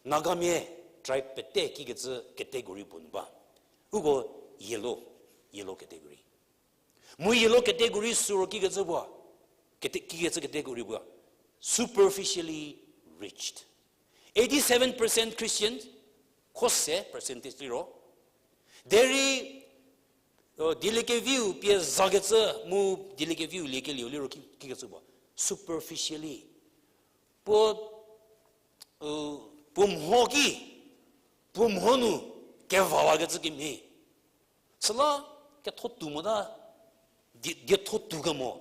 Nagamia tribe pete kikecü category puo nu ba. Uko yellow, yellow category. Mu yellow category süro kikecü puo, kete-, kikecü category puo, superficially reached. Eighty-seven percent Christians, kho se percentage liro. Derei, dieliekeviu pie zakecü mu dieliekeviu liekelieu liro ki, kikecü puo, superficially. Puo, puo mho ki, puo mho nu kevawakecü kemhie. Süla ketho tou mota, die-, dietho tou kemo,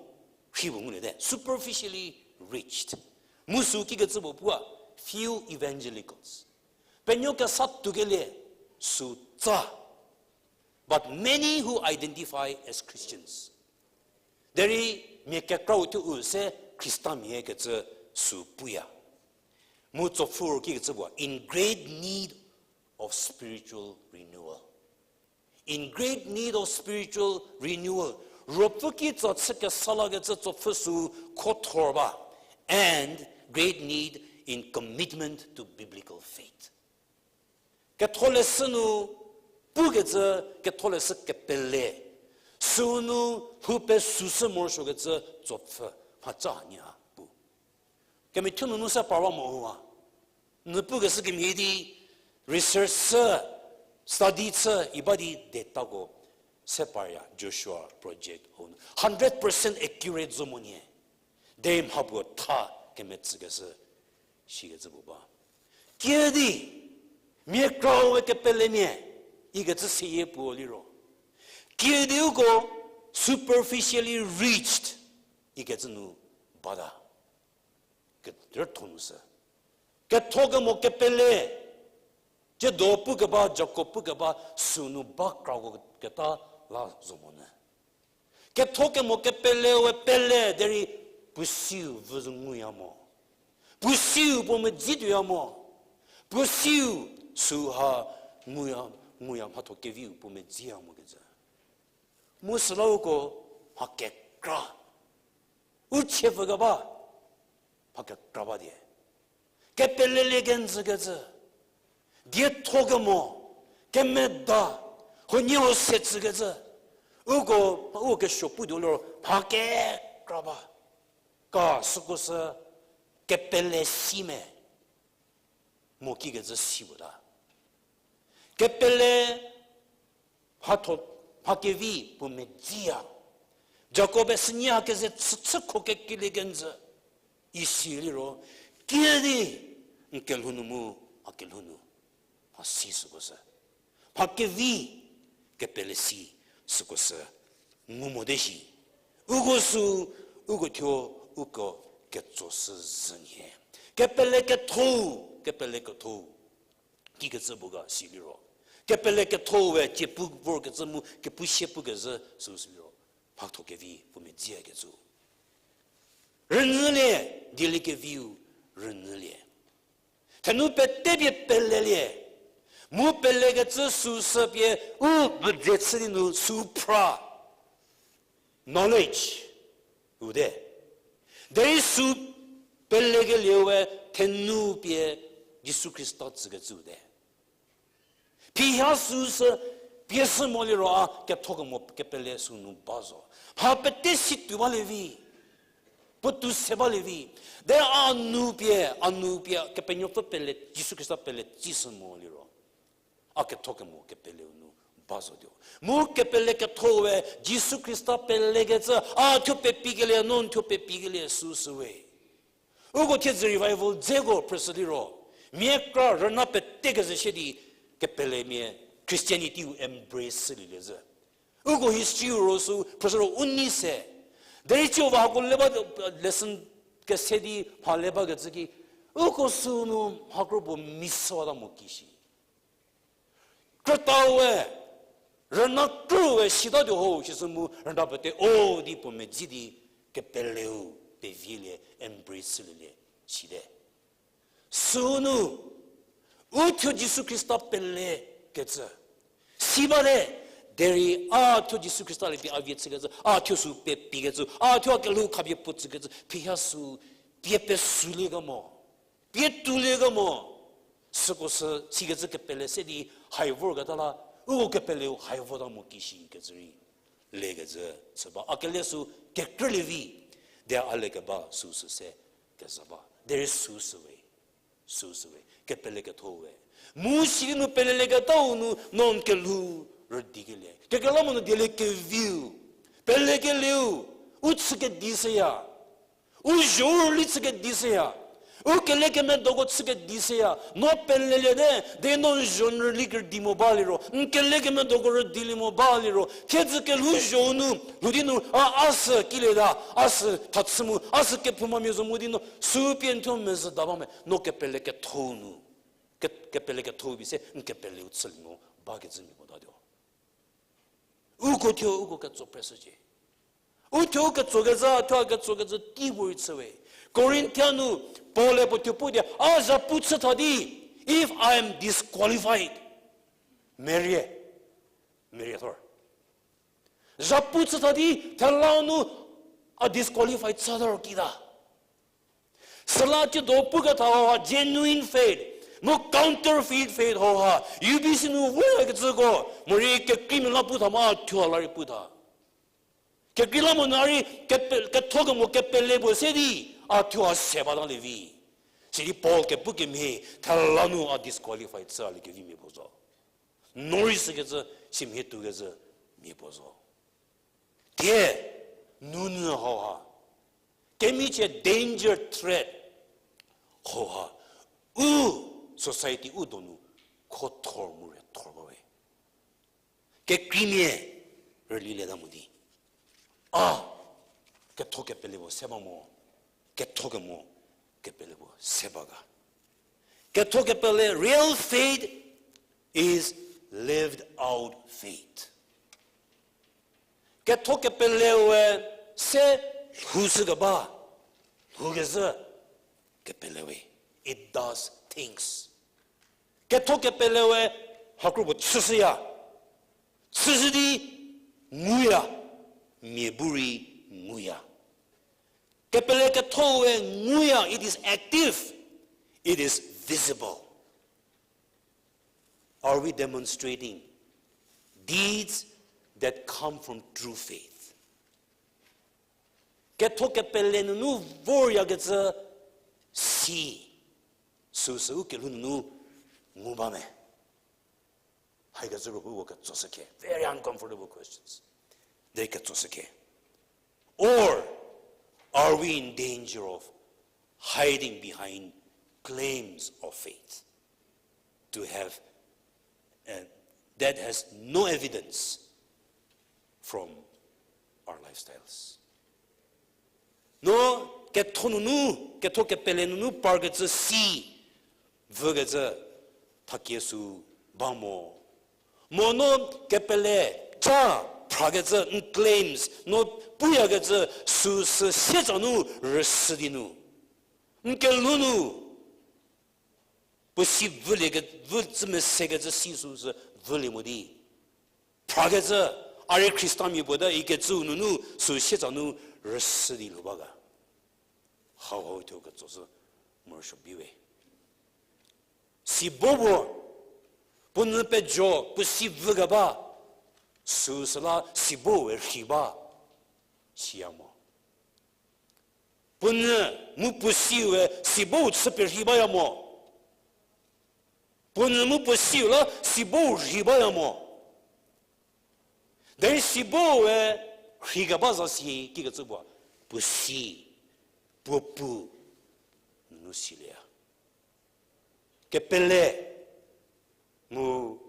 rhi puo ngulie te. Superficially reached. Mu sü kikecü puo puo, few evangelicals. Penuo kesa toukelie, sü tsa. But many who identify as Christians. Derei mia kekrau thuo u se Khristamia kecü sü puya. Mu tsopfü ro kikecü puo, in great need of spiritual renewal. In great need of spiritual renewal. Ruopfü kitsa chü kesa lakecü tsopfü sü khothor ba. And great need in commitment to biblical faith. Ketholeshü nu pukecü, ketholeshü kepele, sünu lhou pesüshü morosuokecü tsopfü, mhaca hanie pu. Kemethuo nunu se parwa mo huwa. N pukeshü kemhie di research chü, study chü, iba di datako se parya Joshua Project hau nu. Hundred percent accurate zo mo nie. Derei mha puo tha kemetsükeshü, shikecü puo ba. Kiüdi, mia kraue kepelemia, ikecü seyie puo liro. Kiüdi uko superficially reached, ikecü nu bata. Ketho nu sü. Ketho kemo kepele, tsiedo pukeba, Jakob pukeba, sünu ba krako keta la zo monyü. Ketho kemo kepele we pele derei puo siu vü zo nguya mo. Puo siu puo medzi tuoya mo. Puo siu süha nguya, nguya mhatho keviu puo medziya mokecü. Mu süla uko mha kekra. U chie pfükeba, mha kekra ba die. Kepelelie kenjükecü. Dietho kemo, kemeda, huoniehuo se tsükecü. Uko, uko kesuo putuo liro, mha kekra ba. Ka süko sü kepele si me. Mo kikecü si puo ta. Kepele mhatho, mha kevi puo medziya. Jakob-e sünie hakeze chü, chükho kekelie kenjü. Isi liro, kiüdi n kelhou nu mu, a kelhou nu. Mha si süko sü. Mha kevi kepele si süko sü. Ngu mote shi. Uko sü, uko thuo, uko ketso sü zhü nhie. Kepele ketho, kepele ketho. Kikecü puo ga si liro. Kepele ketho we tsie pu vorkecü mu kepu sie pukezhü süu si liro. Mhatho kevi puo medziya kecü. Rünyülie, dieliekeviu rünyülie. Thenu pete pie pelelie. Mu pelekecü süu sü pie u bedze chü di nu süu phra. Knowledge. Ute. Derei süu pelekelieu we thenu pie Jisu Khrista tsükecü ute. Phiha süu sü pie sü mo liro a ketho kemo kepele sünu ba zo. Mha pete si tuo balie vi. Puotou se balie vi. Derei a nu pie, a nu pie Kepenuopfü pele, Jisu Khrista pele tsishü mo liro. A ketho kemo kepeleu nu ba zotuo. Mu kepele ketho we Jisu Khrista pelekecü a thuo pepikelie, no n thuo pepikelie süu sü we. Uko thiedzü revival dzeko phrüshü liro, mia kra rüna pete kezü shie di kepelemia Christianity-u embrace shülielie zhü. Uko history-u ro sü phrüshü ro u nei se. Derei tsiu va hako le ba lesson kese di mha le bakecü ki, uko sünu mha kro puo miss wata mo kishi. Krütau we, rüna krü we sitatuo ho sisü mu rüna pete o di puo medzi di kepeleu pevielie embrace shülielie site. Sünu, u thuo Jisu Khrista pelekecü si bate, Derei a thuo Jisu Khrista lie pie a vie chükecü, a thuo sü pepikecü, a thuo a kelhou khapie puo tsükecü, phiha sü pie pesülie kemo, pie toulie kemo, süko sü sikecü kepele se di hai vorketa la, uko kepeleu hai vota mo kishi kecü rei lekecü chü ba. A kele sü kekrülie vi, de a lekeba süsü se kezha ba. Derei süsü we, süsü we, kepele ketho we. Mu sidi nu pelelieketau nu no n kelhou rüdikelie. Kekreilamonyü dieliekeviu, pelekelieu, u chükedi shüya. U zho-u rüli chükedi shüya. U kelekemedoko chükedi shüya. No peleliete, de no n zho n rüli kerüdi mo baliro, n kelekemedoko rüdilie mo baliro, thiedzü kelhou zho-u nu lhou di nu a, a sü kilieta, a sü thachü mu, a sü kephoumamia zo mu di no sü pie n thuo mezhü ta ba me, no kepele ketho nu, ke-, kepele ketho bi se n kepeleu chülie mo bakecü mia puo tatuo. Uko thuo uko ketso preshücie. U thuo u ketsokezha, thuo a ketsokezha tei puorei chü we. Korinthia nu Paul-e puo thuo pu di, a zhapu chü tha di, if I am disqualified, merie, merie thor. Zhapu chü tha di, thela nu a disqualify chü thor kita. Süla tsiedo puketha hauha genuine faith, mu counterfeit faith hauha, U B C nu voyakecüko, morei kekreimia la pu tha mo a thuo la rei pu tha. Kekreilamonyü a rei kepe-, kethokemo kepele puo se di, a thuo a se batalie vi. Sidi Paul kepu kemhie, thela nu a disqualify chü a liekevimia puo zo. No rei sükecü, simhie tuokecü mia puo zo. Thie, nunyü hauha, kemichie danger threat hauha, u society u donu khothor mu rethor ba we. Kekreimia rülilieta mo di, a ketho kepele puo se ba mo, kethokemo kepele puo se ba ga. Ketho kepele, real faith is lived out faith. Ketho kepele we se lhoushükeba, lhoukezhü kepele we. It does things. Ketho kepele we hakro puo chüshüya. Chüshü di nguya, mia bu rei nguya. Kepele ketho we nguya, it is active, it is visible. Are we demonstrating deeds that come from true faith? Ketho kepele nunu voryakecü si, süsü u kelhou nunu ngu ba me? Haikecü ro uko ketsoshükhe, very uncomfortable questions. Derei ketsoshükhe. Or are we in danger of hiding behind claims of faith to have, uh, that has no evidence from our lifestyles? No ketho nunu, ketho kepele nunu parkecü si vükecü thakie sü ba mo. Mo no kepele ca phrakecü n claims, no puyakecü süsü sietsa nu rüsü di nu, n kelhou nu puo si vülie ke, vü tsü mesekecü si süsü vülie mo di phrakecü, a rei Khristamia puo ta ikecüu nunu sü sietsa nu rüsü di lhou ba ga. Hauhau thuo ketsoshü morosuo bi we. Si bo puo, puo nyü pejo, puo si vükeba, süsüla si bo we rhi ba, siya mo. Puo nyü mu puo siu we si bo chü perhi baya mo. Puo nyü mu puo siu la si bo rhi baya mo. Derei si bo we rhikeba za si kikecü puo, puo si, puo pu nunu silieya. Kepele mu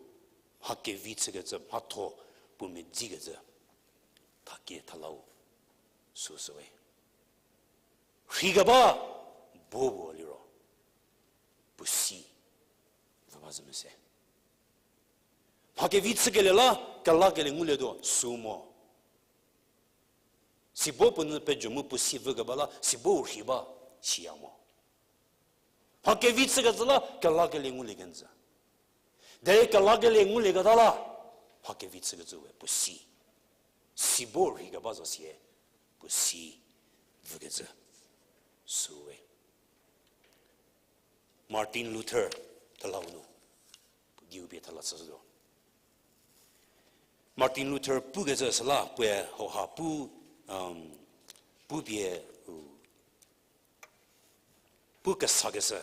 mha kevi chükecü, mhatho puo medzikecü, thakie thalau süsü we. Rhikeba bo puo liro, puo si vü ba zü mese. Mha kevi chükelie la kelakelie ngulietuo sü mo. Si bo puo nyü pejo mu puo si vükeba la si bo rhi ba, siya mo. Mha kevi chükecü la kelakelie ngulie kenjü. Derei kelakelie ngulieketa la, mha kevi chükecü we puo si. Si bo rhei keba zo sie, puo si vükecü süu we. Martin Luther thelau nu, diu pie thela chüshütuo. Martin Luther pukecü süla puoe hauha pu, pu pie, u, pu kesakeshü,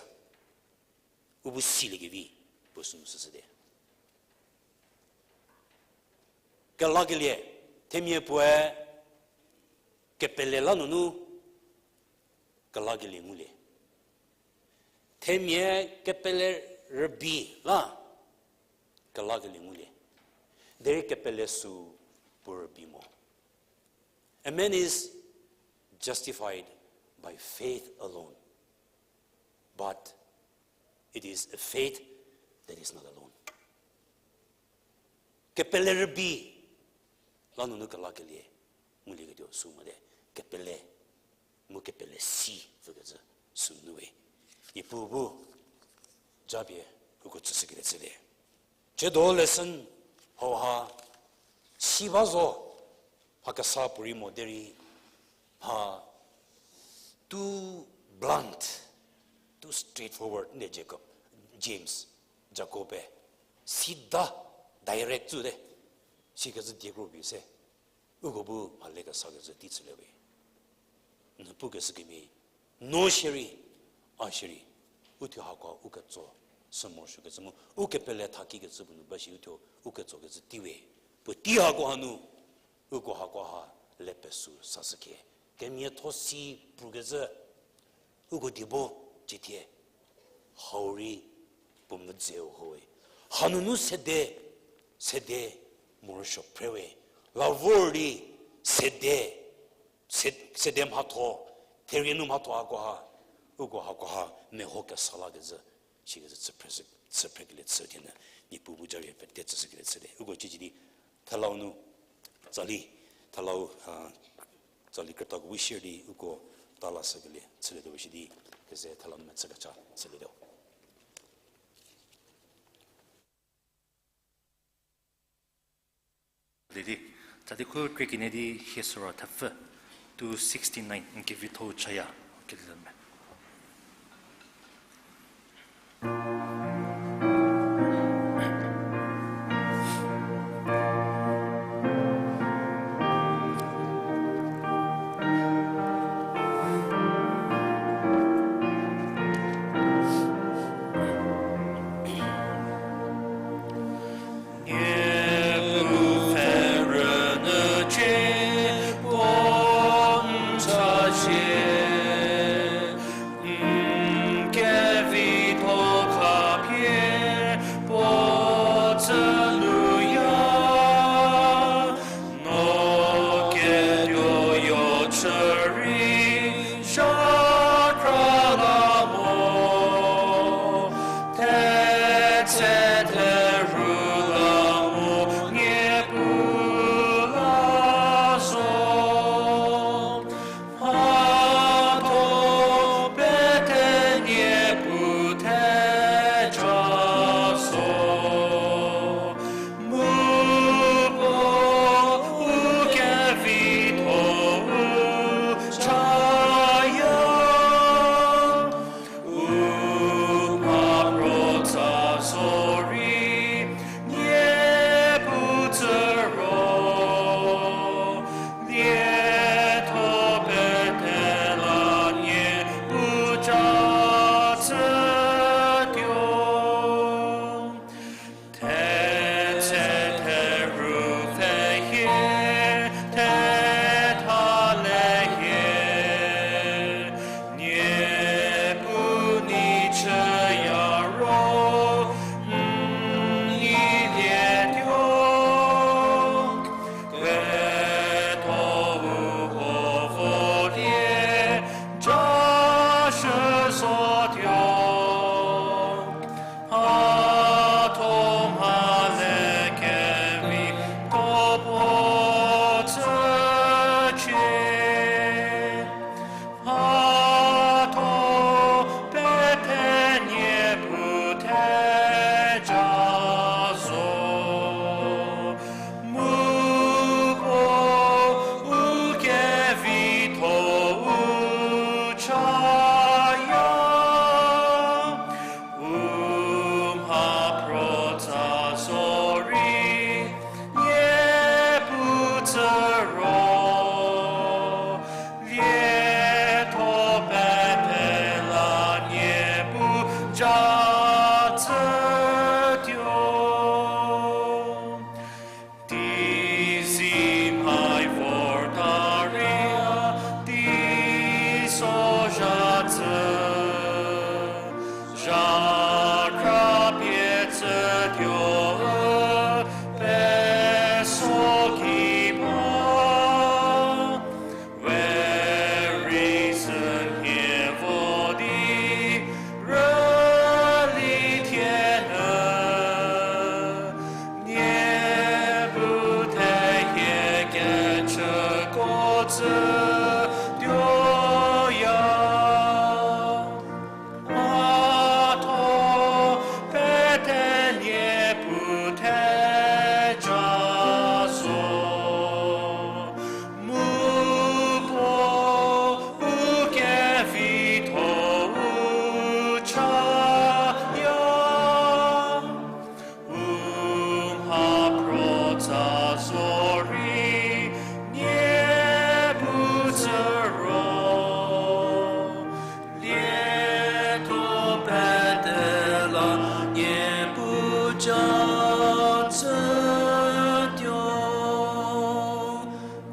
u bu siliekevi, puo sünu süshüte. Kelakelie, themia puoe kepele la nunu kelakelie ngulie. Themia kepele rübei la kelakelie ngulie. Derei kepele sü puo rübei mo. A man is justified by faith alone, but it is a faith that is not alone. Kepele rübei la nunu kelakelie ngulieketuo sü mote, kepele, mu kepele si vükecü sü nu we. Niepuu bu japie uko tsüshükelie chülie. Ciedo lesson hauha si ba zo, mha kesa puorei mo derei, mha too blunt, too straightforward nde Jacob, James, Jakob-e, sida direct tsüte, sikecü diekro pie se, uko bu mha le kesakecü tei chülie we. N pukeshü kemhie, no shierei, a shierei, uthuo hakoha u ketso sü morosuokecü mu u kepele thakikecü puo nu ba shi uthuo u ketsokecü tei we. Puotei hakoha nu, uko hakoha le pesü sashükhie. Kemiatho si prukecü, uko die bo, cithie, hau rei puo mvüdzeu ho we. Hanunu sede, sede morosuo phre we. La vor di sede, se-, sede mhatho, therie nu mhatho hakoha, uko hakoha meho kesa lakecü, sikecü chü phre-, chü phrekelie chü thie nu, Niepuu bu japie pete tsüshükelie chülie. Uko cici di, thelau nu, tsali, thelau, a, tsali krütako bu share di uko ta lashükelie chülietuo shi di, keze thelau nu mechü kecha chülietuo. Lidi, tsali khu krie kenie di hie süro thepfü, two sixty-nine, n kevitho-u chaya, kelilie me. Niepuu pfhe rünyücie, puo n chacie.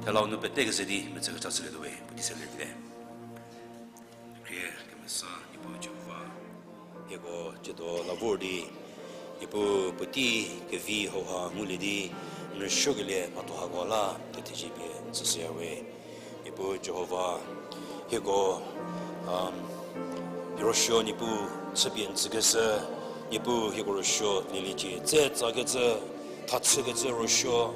Kelau nu pete keze di metsü kecha chülietuo we, puotei se lerkete. Khrie kemesa Niepuu Jihova, hieko tsiedo la vor di, Niepuu puotei kevi hauha ngulie di, n rüsuokelie mhatho hako la kethezie pie n tsüshüya we. Niepuu Jihova, hieko, um, rüsuo Niepuu chüpie n tsükeshü, Niepuu hieko rüsuo lieliecie, tse tsakecü, thachükecü rüsuo,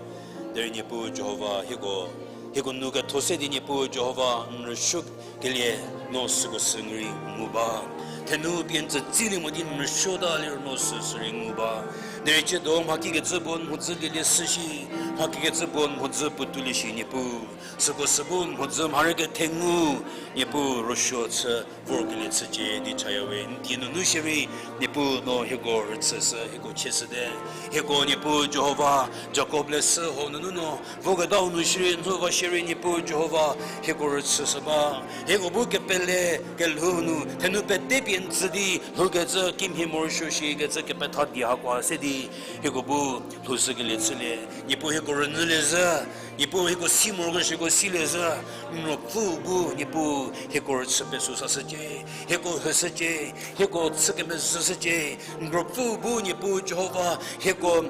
derei Niepuu Jihova hieko, hieko nu ketho se di Niepuu Jihova n rüsuokelie no süko sü ngu rei ngu ba. Thenu pie n tsü tsilie mo di n rüsuota liro no süsü rei ngu ba. Derei tsiedo mha kikecü bu n mhodzü lielie shü shi, mha kikecü bu n mhodzü puotou lie shi Niepuu. Süko sü bu n mhodzü mharü kethengu, Niepuu rüsuo chü vorkelie chücie di chaya we. N die nunu shierei, Niepuu no hieko rüchüshü, hieko chieshüte. Hieko Niepuu Jihova, Jakob leshü ho nunu no voketau nu shierei, n hou va shierei Niepuu Jihova, hieko rüchüshü ba. Hieko bu kepele kelhou nu thenu pete pie n tsü di lhoukecü kimhie morosuo shikecü kepetha die hakoa se di, hieko bu lhoushükelie chülie. Niepuu hieko rünyülie zhü, Niepuu hieko si morokesuoko silie zhü, n Ruopfü bu Niepuu hieko rüchü pesou sashücie, hieko hüshücie, hieko chü kemezhüshücie, n Ruopfü bu Niepuu Jihova hieko,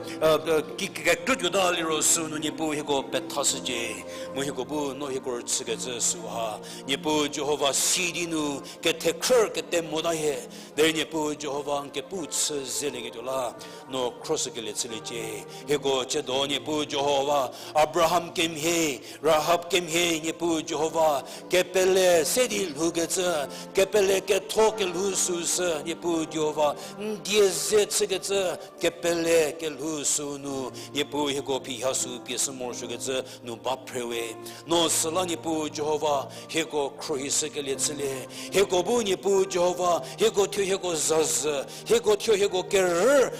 ki, ki, kekrütuota liro sünu Niepuu hieko pethashücie, mu hieko bu no hieko rüchükecü süha, Niepuu Jihova si di nu kethekhrü kete mota hie, derei Niepuu Jihova n kepu chü zelieketuo la, no khroshükelie chüliecie. Hieko tsiedo Niepuu Jihova, Abraham kemhie, Rahab kemhie Niepuu Jihova, kepele se di lhoukecü, kepele ketho kelhou süsü Niepuu Jihova, n die ze chükecü, kepele kelhou sünu, Niepuu hieko phiha sü pie sü morosuokecü nu ba phre we. No süla Niepuu Jihova, hieko khruohishükelie chülie. Hieko bu Niepuu Jihova, hieko thuo hieko zazü, hieko thuo hieko kerü,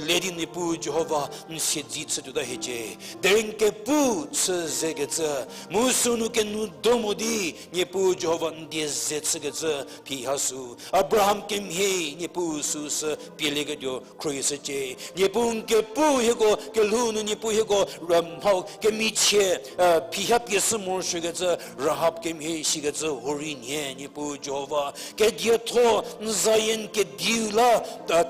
le di Niepuu Jihova, n siedzi chütuota hiecie. Derei n kepu chü zekecü, mu sünu kenu do mo di, Niepuu Jihova n die ze chükecü, phiha sü. Abraham kemhie Niepuu süsü pielieketuo khruohishücie. Niepuu n kepu hieko kelhou nu Niepuu hieko, mha kemichie, phiha pie sü morosuokecü, Rahab kemhie shikecü horei nhie Niepuu Jihova. Kedietho n zayie n kediu la,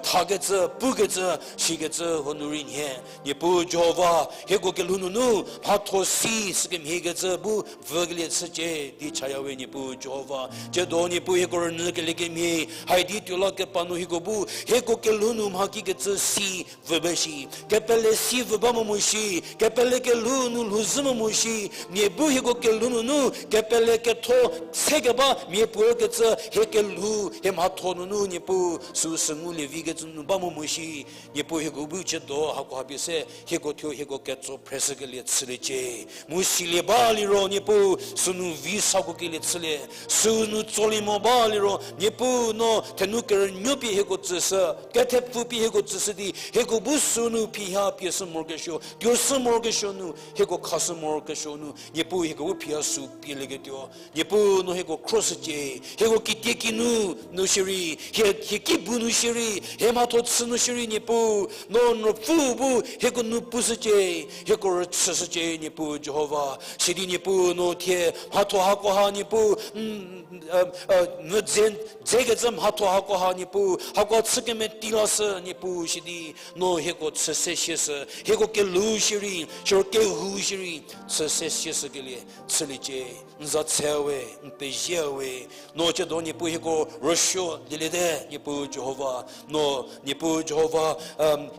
thakecü, pukecü, shikecü ho nu rei nhie. Niepuu Jihova, hieko kelhou nunu, mhatho si sükemhiekecü bu vükelie chücie di chaya we Niepuu Jihova. Tsiedo Niepuu hieko rünyükelie kemhie, haidi tuo la kepa nu hieko bu, hieko kelhou nu mha kikecü si vü ba shi, kepele si vü ba mo mo shi, kepele kelhou nu lhouzhü mo mo shi, mia bu hieko kelhou nunu, kepele ketho sekeba mia puo kecü, hie kelhou, hie mhatho nunu Niepuu süsü ngulie vikecü nu ba mo mo shi, Niepuu hieko bu tsiedo hakoha pie se, hieko thuo hieko ketso phreshükelie chüliecie. Mu silie ba liro Niepuu sünu vi sako kelie chülie, sünu tsolie mo ba liro Niepuu no thenu kerünuo pie hieko tsüshü, kethepfu pie hieko tsüshü di, hieko bu sünu phiha pie sü morokesuo, tuo sü morokesuo nu, hieko khashü morokesuo nu, Niepuu hieko bu phiha sü pielieketuo. Niepuu no hieko khroshücie, hieko kitiekinu nu shierei, hie, hie kibu nu shierei, hie mhatho chü nu shierei Niepuu, no n Ruopfü bu hieko nu pushücie, hieko rüchüshücie Niepuu Jihova. Sidi Niepuu no thie mhatho hakoha Niepuu, n, n, e, e, n dze, dzekecü mhatho hakoha Niepuu, hako chü kemeti lashü Niepuu sidi, no hieko chü se sieshü, hieko kelhou shierei, siro kehou shierei, chü se sieshükelie chüliecie. N za tse we, n pezie we, no tsiedo Niepuu hieko rüsuo lieliete Niepuu Jihova, no Niepuu Jihova,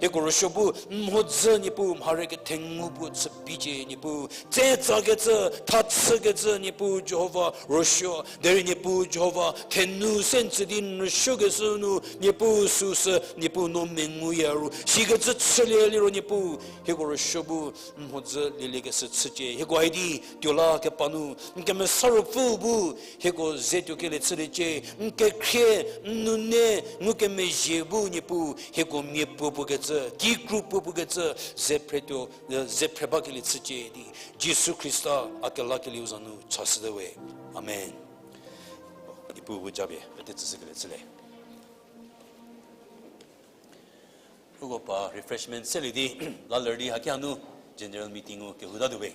hieko rüsuo bu n mhodzü Niepuu mharü kethengu bu chü bicie Niepuu, tse tsakecü, thachükecü Niepuu Jihova rüsuo, derei Niepuu Jihova, thenu se n tsü di n rüsuokeshü nu Niepuu süsü Niepuu no menguya ru, sikecü chülie liro Niepuu, hieko rüsuo bu n mhodzü lieliekeshü chücie, hieko haidi tuo la kepa nu, n kemesa ruopfü bu, hieko ze tuo kelie chüliecie, n kekhrie, n nune, ngukemezhie bu Niepuu, hieko mia puo puo kecü, kikru puo puo kecü, ze phre tuo, e, ze phre bakelie chücie di, Jisu Khrista a kelakelieu za nu chashüte we. Amen. Niepuu bu japie pete tsüshükelie chülie. Uko pa refreshment selie di, la ler di haki hanu general meeting-u kehoutatuo we.